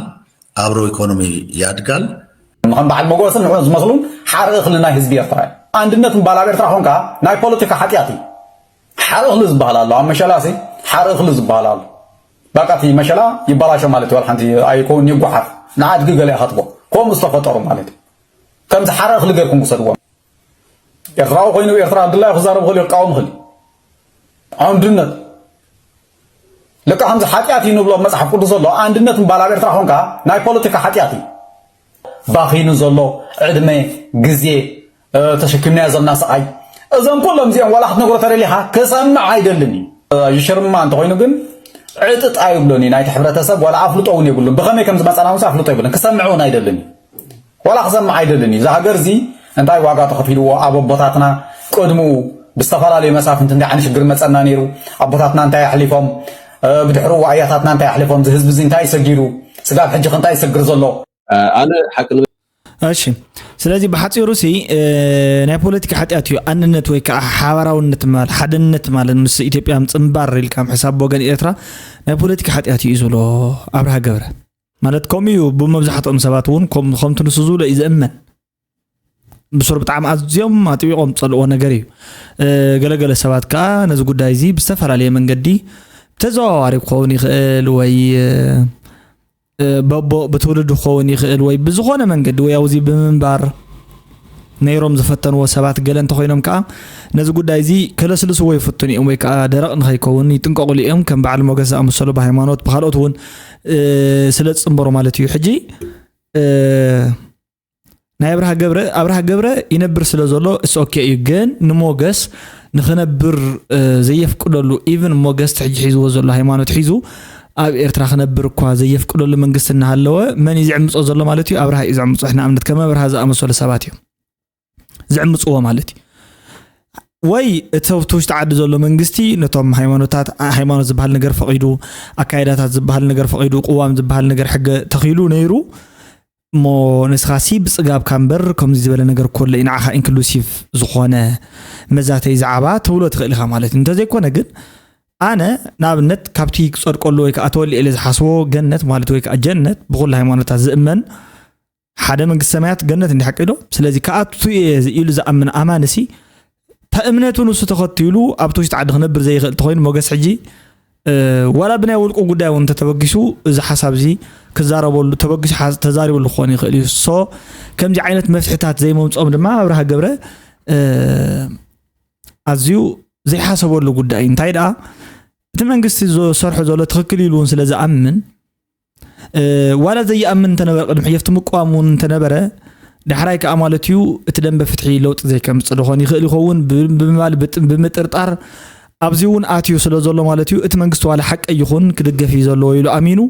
አብሮ ኢኮኖሚ ያድጋል። ከም በዓል መጎስን ንዑ ዝመስሉን ሓርኢ እኽሊ ናይ ህዝቢ ኤርትራ እዩ። ኣንድነት ምባል ኣብ ኤርትራ ኮንካ ናይ ፖለቲካ ሓጢኣት እዩ። ሓርኢ እኽሊ ዝበሃል ኣሎ ኣብ መሸላ ሲ ሓርኢ እኽሊ ዝበሃል ኣሎ። በቃ እቲ መሸላ ይበላሾ ማለት እዩ። ዋላ ሓንቲ ኣይኮን ይጓሓፍ ንኣድጊ ገለ ኢኻ ትቦ ከምኡ ዝተፈጠሩ ማለት እዩ። ከምዚ ሓርኢ እኽሊ ገርኩም ውሰድዎም። ኤርትራዊ ኮይኑ ኤርትራ ድላዩ ክዛረብ ይኽእል እዩ ክቃወም ይኽእል እዩ። ኣንድነት ልካ ከምዚ ሓጢኣት እዩ ንብሎ መፅሓፍ ቅዱስ ዘሎ ኣንድነት ምባል ኣብ ኤርትራ ኮንካ ናይ ፖለቲካ ሓጢኣት እዩ። ባኺኑ ዘሎ ዕድመ ግዜ ተሸኪምናዮ ዘለና ስቓይ እዞም ኩሎም እዚኦም ዋላ ክትነግሮ ተደሊኻ ክሰምዕ ኣይደልን እዩ። ይሽርማ እንተኾይኑ ግን ዕጥጥ ኣይብሎን እዩ ናይቲ ሕብረተሰብ ዋላ ኣፍልጦ እውን የብሉን ብኸመይ ከም ዝመፀና ምስ ኣፍልጦ የብሉን ክሰምዕ እውን ኣይደልን እዩ። ዋላ ክሰምዕ ኣይደልን እዩ። እዚ ሃገር እዚ እንታይ ዋጋ ተኸፊልዎ ኣብ ኣቦታትና ቅድምኡ ብዝተፈላለዩ መሳፍንቲ እንታይ ዓይነት ሽግር መፀና ነይሩ ኣቦታትና እንታይ ኣሕሊፎም ብድሕሩ ኣያታትና እንታይ ኣሕሊፎም እዚ ህዝቢ እዚ እንታይ ሰጊሩ ስጋብ ሕጂ እንታይ ይሰግር ዘሎ ኣነ ሓቂ ንብል እሺ ስለዚህ ብሓፂሩ ሲ ናይ ፖለቲካ ሓጢኣት እዩ ኣንነት ወይ ከዓ ሓባራውነት ማለት ሓደነት ማለት ምስ ኢትዮጵያ ምፅንባር ኢልካ ሕሳብ ወገን ኤርትራ ናይ ፖለቲካ ሓጢኣት እዩ ዝብሎ ኣብርሃ ገብረ ማለት ከምኡ እዩ ብመብዛሕትኦም ሰባት እውን ከምቲ ንሱ ዝብሎ እዩ ዝእመን ብሱር ብጣዕሚ ኣዝዮም ኣጥቢቖም ዝፀልእዎ ነገር እዩ ገለገለ ሰባት ከዓ ነዚ ጉዳይ እዚ ብዝተፈላለየ መንገዲ ብተዘዋዋሪ ክኸውን ይኽእል ወይ በቦ ብትውልዲ ክኸውን ይኽእል ወይ ብዝኾነ መንገዲ ወይ ኣብዚ ብምንባር ነይሮም ዝፈተንዎ ሰባት ገለ እንተኾይኖም ከዓ ነዚ ጉዳይ እዚ ከለስልስዎ ይፍትኑ እዮም ወይ ከዓ ደረቕ ንኸይከውን ይጥንቀቑሉ እዮም ከም በዓል ሞገስ ዝኣመሰሉ ብሃይማኖት ብካልኦት እውን ስለ ዝፅንበሩ ማለት እዩ ሕጂ ናይ ኣብርሃ ገብረ ኣብርሃ ገብረ ይነብር ስለ ዘሎ እስ ኦኬ እዩ ግን ንሞገስ ንኽነብር ዘየፍቅደሉ ኢቭን ሞገስ ትሕጂ ሒዝዎ ዘሎ ሃይማኖት ሒዙ ኣብ ኤርትራ ክነብር እኳ ዘየፍቅደሉ መንግስቲ እናሃለወ መን እዩ ዝዕምፆ ዘሎ ማለት እዩ ኣብርሃ እዩ ዝዕምፆ ንኣብነት ከም ኣብርሃ ዝኣመሰሉ ሰባት እዮም ዝዕምፅዎ ማለት እዩ ወይ እቲ ኣብቲ ውሽጢ ዓዲ ዘሎ መንግስቲ ነቶም ሃይማኖታት ሃይማኖት ዝበሃል ነገር ፈቒዱ ኣካይዳታት ዝበሃል ነገር ፈቒዱ ቅዋም ዝበሃል ነገር ሕገ ተኺሉ ነይሩ እሞ ንስኻሲ ብፅጋብካ እምበር ከምዚ ዝበለ ነገር ኮሎ እዩ ንዓኻ ኢንክሉሲቭ ዝኾነ መዛተይ ዛዕባ ትብሎ ትኽእል ኢኻ ማለት እዩ እንተዘይኮነ ግን ኣነ ንኣብነት ካብቲ ክጸድቀሉ ወይ ከዓ ተወሊዐ ኢለ ዝሓስቦ ገነት ማለት ወይ ከዓ ጀነት ብኹሉ ሃይማኖታት ዝእመን ሓደ መንግስቲ ሰማያት ገነት እንዲ ሓቂ ዶ? ስለዚ ክኣቱ እየ ኢሉ ዝኣምን ኣማንሲ እታ እምነቱ ንሱ ተኸቲሉ ኣብቲ ውሽጢ ዓዲ ክነብር ዘይኽእል እንተኾይኑ ሞገስ ሕጂ ዋላ ብናይ ውልቁ ጉዳይ እውን እንተተበጊሱ እዚ ሓሳብ እዚ ክዛረበሉ ተበጊሱ ተዛሪበሉ ክኾን ይኽእል እዩ። ሶ ከምዚ ዓይነት መፍትሕታት ዘይመምፅኦም ድማ ኣብርሃ ገብረ ኣዝዩ ዘይሓሰበሉ ጉዳይ እዩ። እንታይ ደኣ እቲ መንግስቲ ዝሰርሖ ዘሎ ትኽክል ኢሉ እውን ስለ ዝኣምን ዋላ ዘይኣምን እንተነበረ ቅድሚ ሕጂ ኣብቲ ምቅዋም እውን እንተነበረ ዳሕራይ ከዓ ማለት እዩ እቲ ደንበ ፍትሒ ለውጢ ዘይከምፅእ ድኾን ይኽእል ይኸውን ብምባል ብምጥርጣር ኣብዚ እውን ኣትዩ ስለ ዘሎ ማለት እዩ እቲ መንግስቲ ዋላ ሓቀይ ይኹን ክድገፍ እዩ ዘለዎ ኢሉ ኣሚኑ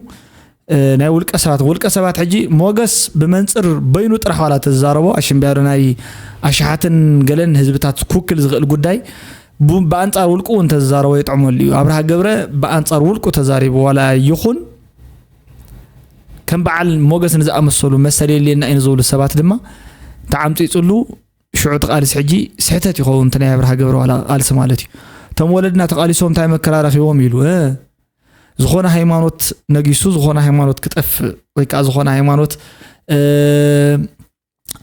ናይ ውልቀ ሰባት ውልቀ ሰባት ሕጂ ሞገስ ብመንፅር በይኑ ጥራሕ ዋላ ተዛረቦ ኣሽምብያዶ ናይ ኣሽሓትን ገለን ህዝብታት ኩክል ዝኽእል ጉዳይ ብኣንፃር ውልቁ እውን ተዛረቦ የጥዕመሉ እዩ ኣብርሃ ገብረ ብኣንፃር ውልቁ ተዛሪቡ ዋላ ይኹን ከም በዓል ሞገስ ንዝኣመሰሉ መሰል የልየና እዩ ንዝብሉ ሰባት ድማ ተዓምፂፅሉ ሽዑ እቲ ቃልሲ ሕጂ ስሕተት ይኸውን እቲ ናይ ኣብርሃ ገብረ ዋላ ቃልሲ ማለት እዩ እቶም ወለድና ተቃሊሶም እንታይ መከራ ረኪቦም ኢሉ ዝኾነ ሃይማኖት ነጊሱ ዝኾነ ሃይማኖት ክጠፍእ ወይ ከዓ ዝኾነ ሃይማኖት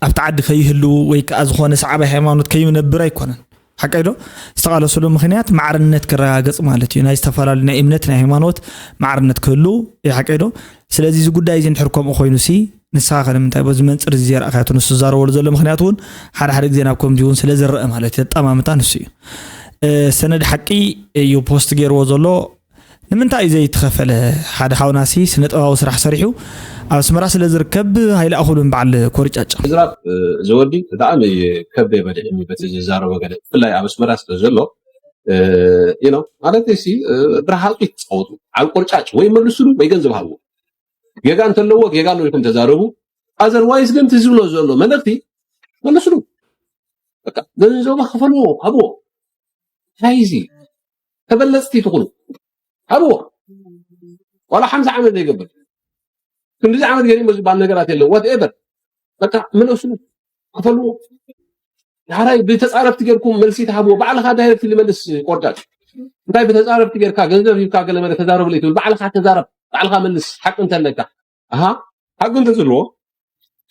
ኣብቲ ዓዲ ከይህልው ወይ ከዓ ዝኾነ ሰዓባይ ሃይማኖት ከይነብር ኣይኮነን ሓቀይ ዶ ዝተቃለሰሉ ምክንያት ማዕርነት ክረጋገፅ ማለት እዩ ናይ ዝተፈላለዩ ናይ እምነት ናይ ሃይማኖት ማዕርነት ክህሉ እዩ ሓቀይ ዶ ስለዚ እዚ ጉዳይ እዚ እንድሕር ከምኡ ኮይኑ ሲ ንስኻ ከ ንምንታይ በዚ መንፅር እዚ ዘርኣኻያቱ ንሱ ዝዛረበሉ ዘሎ ምክንያት እውን ሓደ ሓደ ግዜ ናብ ከምዚ እውን ስለ ዝረአ ማለት እዩ ኣጠማምታ ንሱ እዩ ሰነድ ሓቂ እዩ ፖስት ገይርዎ ዘሎ ንምንታይ እዩ ዘይተኸፈለ ሓደ ሓውናሲ ስነ ጥበባዊ ስራሕ ሰሪሑ ኣብ ኣስመራ ስለ ዝርከብ ሃይለ ኣኹልን በዓል ኮርጫጭ ዝራብ እዚ ወዲ ብጣዕሚ ከበ በዲዕኒ በቲ ዝዛረቦ ገለ ብፍላይ ኣብ ኣስመራ ስለ ዘሎ you know ማለት ሲ ብረሃፁ ይትፃወቱ ዓብ ቆርጫጭ ወይ መልስሉ ወይ ገንዘብ ሃብዎ ጌጋ እንተለዎ ጌጋ ኣለዎ ኢልኩም ተዛረቡ otherwise ግን ትዝብሎ ዘሎ መልእክቲ መልስሉ በቃ ገንዘቡ ክፈልዎ ሃብዎ እንታይ እዚ ተበለፅቲ ትኹኑ ሃብዎ ዋላ ሓምሳ ዓመት ዘይገብር ክንዲዚ ዓመት ገዲሞ ዝበሃል ነገራት የለን whatever በቃ ምለሱ ክፈልዎ ዳሕራይ ብተፃረፍቲ ጌርኩም መልሲ ትሃብዎ ባዕልኻ direct ልመልስ ቆርጫጭ እንታይ ብተፃረፍቲ ጌርካ ገንዘብ ሂብካ ገለ መለ ተዛረብለይ ትብል ባዕልኻ ተዛረብ ባዕልኻ መልስ ሓቂ እንተለካ ኣሃ ሓቂ እንተዝህልዎ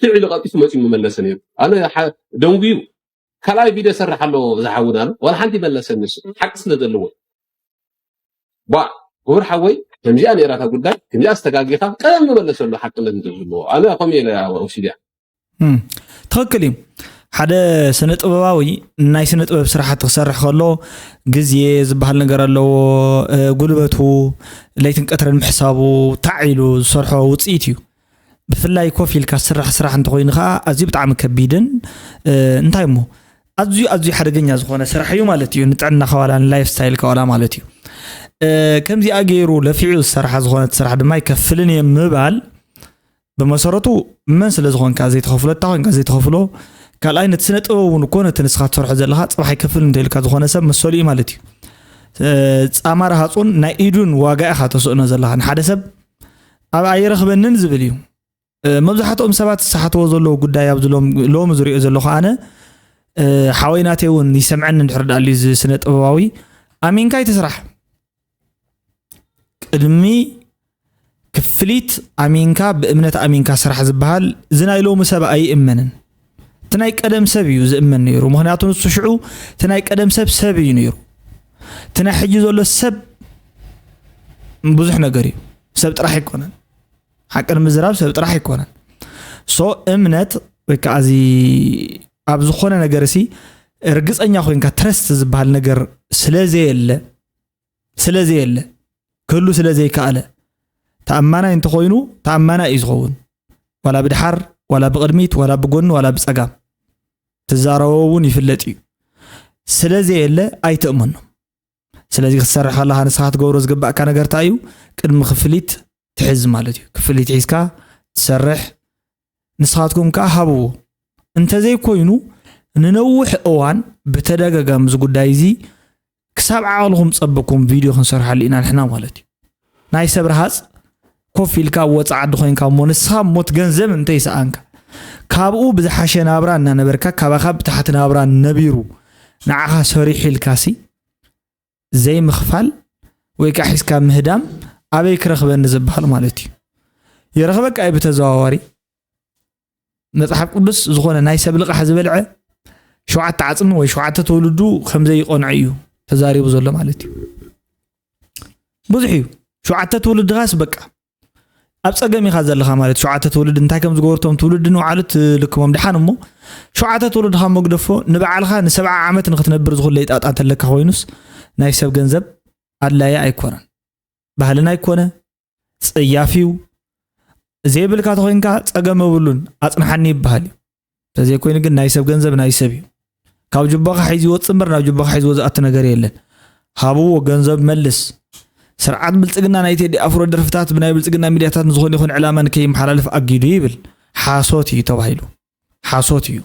ትዕ ኢሉ ቀልጢፉ መፂኡ ምመለሰ ነይሩ ኣነ ደንጉዩ ካልኣይ ቪድዮ ሰርሕ ኣሎ ዝሓውና ኣሎ ዋላ ሓንቲ ይመለሰኒ ንሱ ሓቂ ስለ ዘለዎ ባ ክቡር ሓወይ ከምዚኣ ነይራታ ጉዳይ ከምዚኣ ዝተጋጊኻ ቀደም መመለሰሉ ሓቅነት እንተዝህልዎ ኣነ ከምኡ ኢለ ወሲድያ ትኽክል እዩ ሓደ ስነ ጥበባዊ ናይ ስነ ጥበብ ስራሕቲ ክሰርሕ ከሎ ግዜ ዝበሃል ነገር ኣለዎ ጉልበቱ ለይትን ቀትረን ምሕሳቡ ታዕ ኢሉ ዝሰርሖ ውፅኢት እዩ ብፍላይ ኮፍ ኢልካ ስራሕ ስራሕ እንተኮይኑ ከዓ ኣዝዩ ብጣዕሚ ከቢድን እንታይ እሞ ኣዝዩ ኣዝዩ ሓደገኛ ዝኾነ ስራሕ እዩ ማለት እዩ ንጥዕና ከዋላ ንላይፍ ስታይል ከዋላ ማለት እዩ ከምዚኣ ገይሩ ለፊዑ ዝሰርሓ ዝኾነት ስራሕ ድማ ይከፍልን እየ ምባል ብመሰረቱ መን ስለ ዝኾንካ ዘይተኸፍሎ እታ ኮንካ ዘይተኸፍሎ ካልኣይ ነቲ ስነ ጥበብ እውን እኮ ነቲ ንስኻ ትሰርሖ ዘለኻ ፅባሕ ይከፍል እንተኢልካ ዝኾነ ሰብ መሰሉ እዩ ማለት እዩ ፃማ ረሃፁን ናይ ኢዱን ዋጋ ኢኻ ተስእኖ ዘለኻ ንሓደ ሰብ ኣብ ኣይረኽበንን ዝብል እዩ መብዛሕትኦም ሰባት ዝሰሓትዎ ዘለዉ ጉዳይ ኣብዚ ሎሚ ዝሪኦ ዘለኹ ኣነ ሓወይ ናተይ እውን ይሰምዐኒ እንድሕር ዳኣሉ እዚ ስነ ጥበባዊ ኣሚንካ ኣይትስራሕ ቅድሚ ክፍሊት ኣሚንካ ብእምነት ኣሚንካ ስራሕ ዝበሃል እዚ ናይ ሎሚ ሰብ ኣይእመንን እቲ ናይ ቀደም ሰብ እዩ ዝእመን ነይሩ ምክንያቱ ንሱ ሽዑ እቲ ናይ ቀደም ሰብ ሰብ እዩ ነይሩ እቲ ናይ ሕጂ ዘሎ ሰብ ብዙሕ ነገር እዩ ሰብ ጥራሕ ኣይኮነን ሓቂ ንምዝራብ ሰብ ጥራሕ ኣይኮነን ሶ እምነት ወይ ከዓ እዚ ኣብ ዝኾነ ነገር ሲ ርግፀኛ ኮይንካ ትረስት ዝበሃል ነገር ስለዘየለ ስለዘየለ ክህሉ ስለዘይከኣለ ተኣማናይ እንተኮይኑ ተኣማናይ እዩ ዝኸውን ዋላ ብድሓር ዋላ ብቅድሚት ዋላ ብጎኒ ዋላ ብፀጋም ትዛረቦ እውን ይፍለጥ እዩ ስለዘየለ ኣይትእመኖም ስለዚ ክትሰርሕ ከለካ ንስኻ ክትገብሮ ዝግባእካ ነገር እንታይ እዩ ቅድሚ ክፍሊት ትሕዝ ማለት እዩ ክፍሊት ሒዝካ ትሰርሕ ንስኻትኩም ከዓ ሃብዎ እንተዘይኮይኑ ንነውሕ እዋን ብተደጋጋሚ እዚ ጉዳይ እዚ ክሳብ ዓቕልኹም ፀበኩም ቪድዮ ክንሰርሓሉ ኢና ንሕና ማለት እዩ ናይ ሰብ ረሃፅ ኮፍ ኢልካ ኣብ ወፃ ዓዲ ኮይንካ እሞ ንስኻ ሞት ገንዘብ እንተይሰኣንካ ካብኡ ብዝሓሸ ናብራ እናነበርካ ካባኻ ብታሕቲ ናብራ ነቢሩ ንዓኻ ሰሪሑ ኢልካሲ ዘይምኽፋል ወይ ከዓ ሒዝካ ምህዳም ኣበይ ክረኽበኒ ዝበሃል ማለት እዩ። የረኽበካ እዩ ብተዘዋዋሪ። መጽሓፍ ቅዱስ ዝኾነ ናይ ሰብ ልቓሕ ዝበልዐ ሸውዓተ ዓጽሚ ወይ ሸውዓተ ትውልዱ ከም ዘይቐንዖ እዩ ተዛሪቡ ዘሎ ማለት እዩ። ብዙሕ እዩ። ሸውዓተ ትውልድኻስ በቃ ኣብ ጸገም ኢኻ ዘለኻ ማለት። ሸውዓተ ትውልድ እንታይ ከም ዝገበሩ እቶም ትውልዲ ንባዕሉ ትልክሞም ድሓን እሞ፣ ሸውዓተ ትውልድኻ መግደፎ ንባዕልኻ ንሰብዓ ዓመት ንኽትነብር ዝኹለይ ጣጣ እንተለካ ኮይኑስ፣ ናይ ሰብ ገንዘብ ኣድላዪ ኣይኮነን። ባህልና ኣይኮነ፣ ጸያፍ እዩ። ዘይብልካ ተኾይንካ ጸገም የብሉን፣ ኣጽንሓኒ ይበሃል እዩ። እንተዘይኮይኑ ግን ናይ ሰብ ገንዘብ ናይ ሰብ እዩ። ካብ ጁባኻ ሒዙ ይወጽእ እምበር ናብ ጁባኻ ሒዝዎ ዝኣቱ ነገር የለን። ሃብዎ፣ ገንዘብ መልስ። ስርዓት ብልጽግና ናይ ቴዲ ኣፍሮ ደርፍታት ብናይ ብልጽግና ሚድያታት ንዝኾነ ይኹን ዕላማ ንከይመሓላለፍ ኣጊዱ ይብል። ሓሶት እዩ ተባሂሉ። ሓሶት እዩ።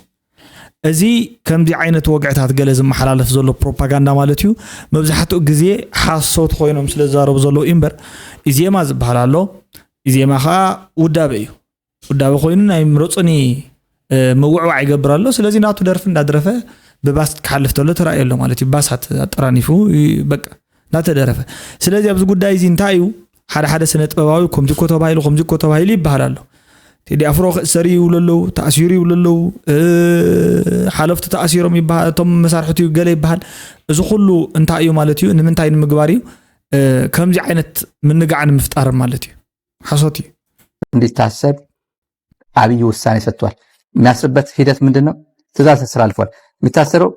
እዚ ከምዚ ዓይነት ወግዕታት ገለ ዝመሓላለፍ ዘሎ ፕሮፓጋንዳ ማለት እዩ። መብዛሕትኡ ግዜ ሓሶት ኮይኖም ስለ ዝዛረቡ ዘለዉ እዩ እምበር፣ ኢዜማ ዝበሃል ኣሎ። ኢዜማ ኸኣ ውዳበ እዩ። ውዳበ ኮይኑ ናይ ምረጹኒ፣ እ፣ ምውዕዋዕ ይገብር ኣሎ። ስለዚ ናቱ ደርፊ እንዳደረፈ ብባስ ክሓልፍ ተሎ ተራእዮ ኣሎ ማለት እዩ። ባሳት ኣጠራኒፉ ይ-፣ በቃ እናተደረፈ። ስለዚ ኣብዚ ጉዳይ እዚ እንታይ እዩ? ሓደ ሓደ ስነ ጥበባዊ ከምዚ እኮ ተባሂሉ፣ ከምዚ እኮ ተባሂሉ ይበሃል ኣሎ። ቴዲ ኣፍሮ ክእሰር እዩ ይብሉ ኣለዉ፣ ተኣሲሩ ይብሉ ኣለዉ፣ እ፣ ሓለፍቱ ተኣሲሮም ይበሃል፣ እቶም መሳርሕቱ ገለ ይበሃል። እዚ ኩሉ እንታይ እዩ ማለት እዩ? ንምንታይ ንምግባር እዩ? እ፣ ከምዚ ዓይነት ምንጋዕ ንምፍጣር ማለት እዩ። ሓሶት እዩ። እንዲታሰር አብይ ውሳኔ ሰጥቷል። የሚያስርበት ሂደት ምንድን ነው? ትእዛዝ ተስተላልፏል። የሚታሰረው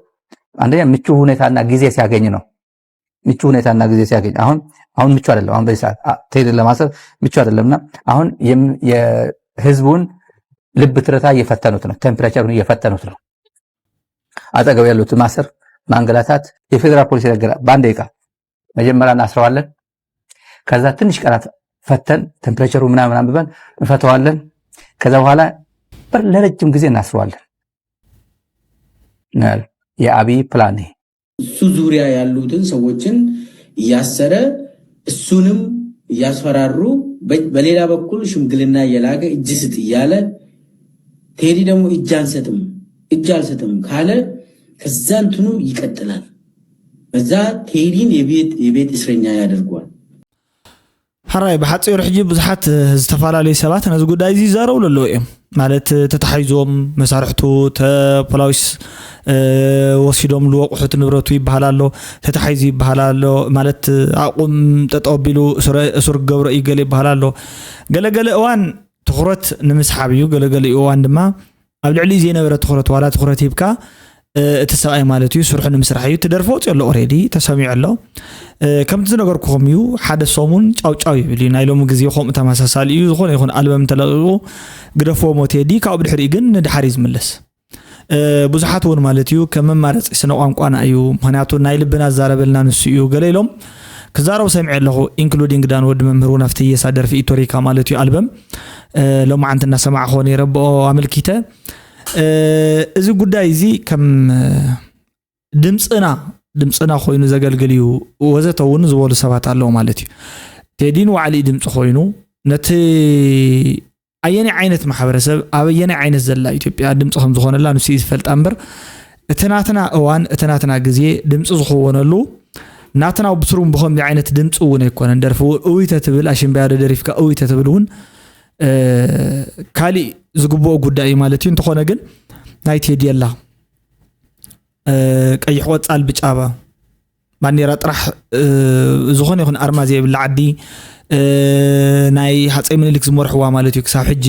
አንደኛ ምቹ ሁኔታና ጊዜ ሲያገኝ ነው። ምቹ ሁኔታና ጊዜ ሲያገኝ፣ አሁን አሁን ምቹ አይደለም። አሁን በዚህ ሰዓት፣ አ፣ ቴድን ለማሰር ምቹ አይደለም እና አሁን የም-፣ የህዝቡን ልብ ትርታ እየፈተኑት ነው። ቴምፕሬቸሩን እየፈተኑት ነው። አጠገቡ ያሉት ማሰር፣ ማንገላታት፣ የፌዴራል ፖሊስ ነገር በአንድ ደቂቃ መጀመሪያ እናስረዋለን። ከዛ ትንሽ ቀናት ፈተን ቴምፕሬቸሩ ምናምን አንብበን እንፈተዋለን። ከዛ በኋላ በር-፣ ለረጅም ጊዜ እናስረዋለን ነው ያለው የአብይ ፕላን ይሄ። እሱ ዙሪያ ያሉትን ሰዎችን እያሰረ እሱንም እያስፈራሩ በ-፣ በሌላ በኩል ሽምግልና እየላከ እጅ ስጥ እያለ ቴዲ ደግሞ እጅ አንሰጥም፣ እጅ አልሰጥም ካለ ከዛ እንትኑ ይቀጥላል። በዛ ቴዲን የቤት፣ የቤት እስረኛ ያደርገዋል። ሕራይ ብሓፂሩ ሕጂ ብዙሓት፣ እ፣ ዝተፈላለዩ ሰባት ነዚ ጉዳይ እዚ ይዛረብሉ ኣለዉ እዮም። ማለት፣ እ፣ ተታሒዞም መሳርሕቱ ተ-፣ ፖላዊስ፣ እ፣ ወሲዶም ልወቑሑት ንብረቱ ይበሃል ኣሎ፣ ተታሒዙ ይበሃል ኣሎ። ማለት፣ እ፣ ኣቑም ጠጠው ኣቢሉ እሱረ-፣ እሱር ክገብሮ እዩ ገለ ይበሃል ኣሎ። ገለገለ እዋን ትኹረት ንምስሓብ እዩ፣ ገለገለ እዋን ድማ ኣብ ልዕሊኡ ዘይነበረ ትኹረት፣ ዋላ ትኹረት ሂብካ፣ እ፣ እቲ ሰብኣይ ማለት እዩ፣ ስርሑ ንምስራሕ እዩ። እቲ ደርፊ ወፂኡ ኣሎ፣ ኦሬዲ ተሰሚዑ ኣሎ። እ፣ ከምቲ ዝነገርኩኹም እዩ፣ ሓደ ሰሙን ጫው ጫው ይብል እዩ። ናይ ሎሚ ግዜ ከምኡ ተመሳሳሊ እዩ። ዝኾነ ይኹን ኣልበም እንተለቒቑ ግደፍዎ ሞ ቴዲ፣ ካብኡ ብድሕሪኡ ግን ንድሓር እዩ ዝምለስ። እ፣ ብዙሓት እውን ማለት እዩ፣ ከም መማረፂ ስነ ቋንቋና እዩ፣ ምኽንያቱ ናይ ልብና ዝዛረበልና ንሱ እዩ ገለ ኢሎም ክዛረቡ ሰሚዐ ኣለኹ። ኢንክሉዲንግ ዳን ወዲ መምህር እውን ኣብቲ የሳ ደርፊ ኢቶሪካ ማለት እዩ ኣልበም፣ እ፣ ሎማዓንቲ እናሰማዕኹዎ ነይረ ብኦ ኣመልኪተ። እ፣ እዚ ጉዳይ እዚ ከም፣ እ፣ ድምፅና፣ ድምፅና ኮይኑ ዘገልግል እዩ ወዘተ እውን ዝበሉ ሰባት ኣለዉ ማለት እዩ። ቴዲ ንባዕሉ እዩ ድምፂ ኮይኑ ነቲ ኣየናይ ዓይነት ማሕበረሰብ ኣብ ኣየናይ ዓይነት ዘላ ኢትዮጵያ ድምፂ ከም ዝኾነላ ንሱ እዩ ዝፈልጣ እምበር እቲ ናትና እዋን፣ እቲ ናትና ግዜ ድምፂ ዝኽወነሉ ናትና ብስሩም ብኸምዚ ዓይነት ድምፂ እውን ኣይኮነን። ደርፊ እውን እውይ ተትብል፣ ኣሽምባያ ዶ ደሪፍካ እውይ ተትብል እውን፣ እ፣ ካሊእ ዝግብኦ ጉዳይ እዩ ማለት እዩ። እንተኾነ ግን ናይ ቴዲ የላ፣ እ፣ ቀይሕ ቆፃል ብጫ ባንዴራ ጥራሕ፣ እ፣ ዝኾነ ይኹን ኣርማ ዘይብላ ዓዲ፣ እ፣ ናይ ሃፀይ ምኒልክ ዝመርሕዋ ማለት እዩ። ክሳብ ሕጂ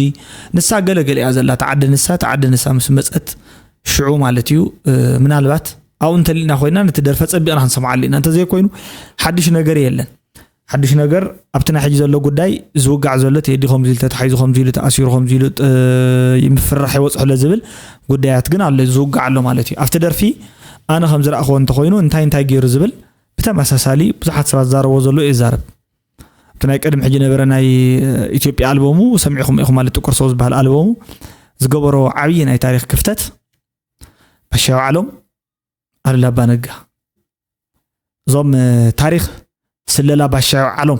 ንሳ ገለገለ እያ ዘላ፣ ተዓዲ ንሳ፣ ተዓዲ ንሳ ምስ መፀት ሽዑ ማለት እዩ። እ፣ ምናልባት ኣብኡ እንተሊእና ኮይና ነቲ ደርፈ ፀቢቕና ክንሰምዓሉ ኢና። እንተዘይኮይኑ ሓድሽ ነገር የለን። ሓድሽ ነገር ኣብቲ ናይ ሕጂ ዘሎ ጉዳይ ዝውጋዕ ዘሎ ቴዲ ከምዚ ኢሉ ተታሒዙ፣ ከምዚ ኢሉ ተኣሲሩ፣ ከምዚ ኢሉ፣ እ፣ ምፍርራሕ ይበፅሖ ኣሎ ዝብል ጉዳያት ግን ኣሎ፣ ዝውጋዕ ኣሎ ማለት እዩ። ኣብቲ ደርፊ ኣነ ከም ዝረእኽዎ እንተኾይኑ እንታይ እንታይ ገይሩ ዝብል ብተመሳሳሊ ብዙሓት ሰባት ዝዛረብዎ ዘሎ እየ ዝዛረብ። ኣብቲ ናይ ቅድሚ ሕጂ ነበረ ናይ፣ እ፣ ኢትዮጵያ ኣልበሙ ሰሚዕኹም ኢኹም ማለት ጥቁር ሰው ዝበሃል ኣልበሙ ዝገበሮ ዓብዪ ናይ ታሪኽ ክፍተት ባሻ ዓሎም ኣሉላ ኣባ ነጋ። እዞም፣ እ፣ ታሪኽ ስለላ ባሻ ዓሎም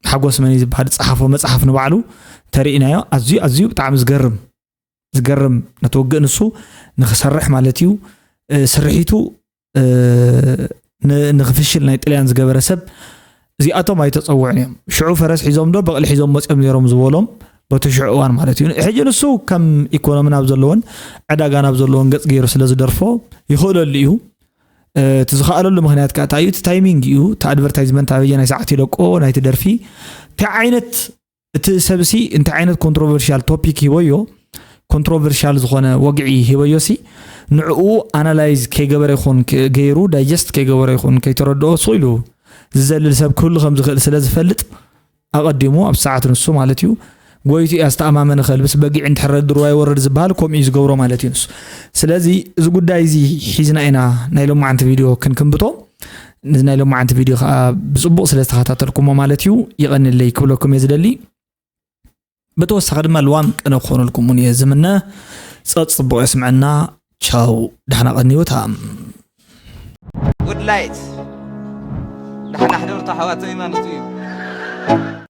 ሓጎስ መን እዩ ዝበሃል ዝፀሓፎ መፅሓፍ ንባዕሉ ተርእናዮ ኣዝዩ፣ ኣዝዩ ብጣዕሚ ዝገርም፣ ዝገርም ነቲ ውግእ ንሱ ንኽሰርሕ ማለት እዩ። እ፣ ስርሒቱ፣ እ፣ ንክፍሽል ናይ ጥልያን ዝገበረ ሰብ እዚኣቶም ኣይተፀውዑን እዮም። ሽዑ ፈረስ ሒዞም ዶ በቕሊ ሒዞም መፅኦም ነይሮም ዝበሎም በቲ ሽዑ እዋን ማለት እዩ። ሕጂ ንሱ ከም ኢኮኖሚ ናብ ዘለዎን ዕዳጋ ናብ ዘለዎን ገፅ ገይሩ ስለ ዝደርፎ ይኽእለሉ እዩ። እቲ ዝኸኣለሉ ምክንያት ከዓ እንታይ እዩ? እቲ ታይሚንግ እዩ። እቲ ኣድቨርታይዝመንት ኣበየ ናይ ሰዓት ይለቆ ናይቲ ደርፊ እንታይ ዓይነት እቲ ሰብሲ እንታይ ዓይነት ኮንትሮቨርሽል ቶፒክ ሂበዮ፣ ኮንትሮቨርሽል ዝኾነ ወግዒ ሂበዮ ሲ ንዕኡ ኣናላይዝ ከይገበረ ይኹን ገይሩ ዳይጀስት ከይገበረ ይኹን ከይተረድኦ ስቕ ኢሉ ዝዘልል ሰብ ክህሉ ከም ዝኽእል ስለ ዝፈልጥ ኣቐዲሙ ኣብ ሰዓት ንሱ ማለት እዩ ጎይቱ እያ ዝተኣማመነ ከልብስ በጊዕ እንድሕረ ድርዋ ይወርድ ዝበሃል ከምኡ እዩ ዝገብሮ ማለት እዩ ንሱ። ስለዚ እዚ ጉዳይ እዚ ሒዝና ኢና ናይ ሎማዓንቲ ቪድዮ ክንክንብቶ። ነዚ ናይ ሎማዓንቲ ቪድዮ ከዓ ብፅቡቕ ስለ ዝተኸታተልኩሞ ማለት እዩ ይቐንለይ ክብለኩም እየ ዝደሊ። ብተወሳኺ ድማ ልዋም ቅነ ክኾነልኩም እውን እየ ዝምነ። ፀፅ ፅቡቕ የስምዐና። ቻው፣ ደሕና ቀንዩታ። ጉድ ላይት ደሓና ሕደርቱ ኣሕዋተይ ማለቱ እዩ።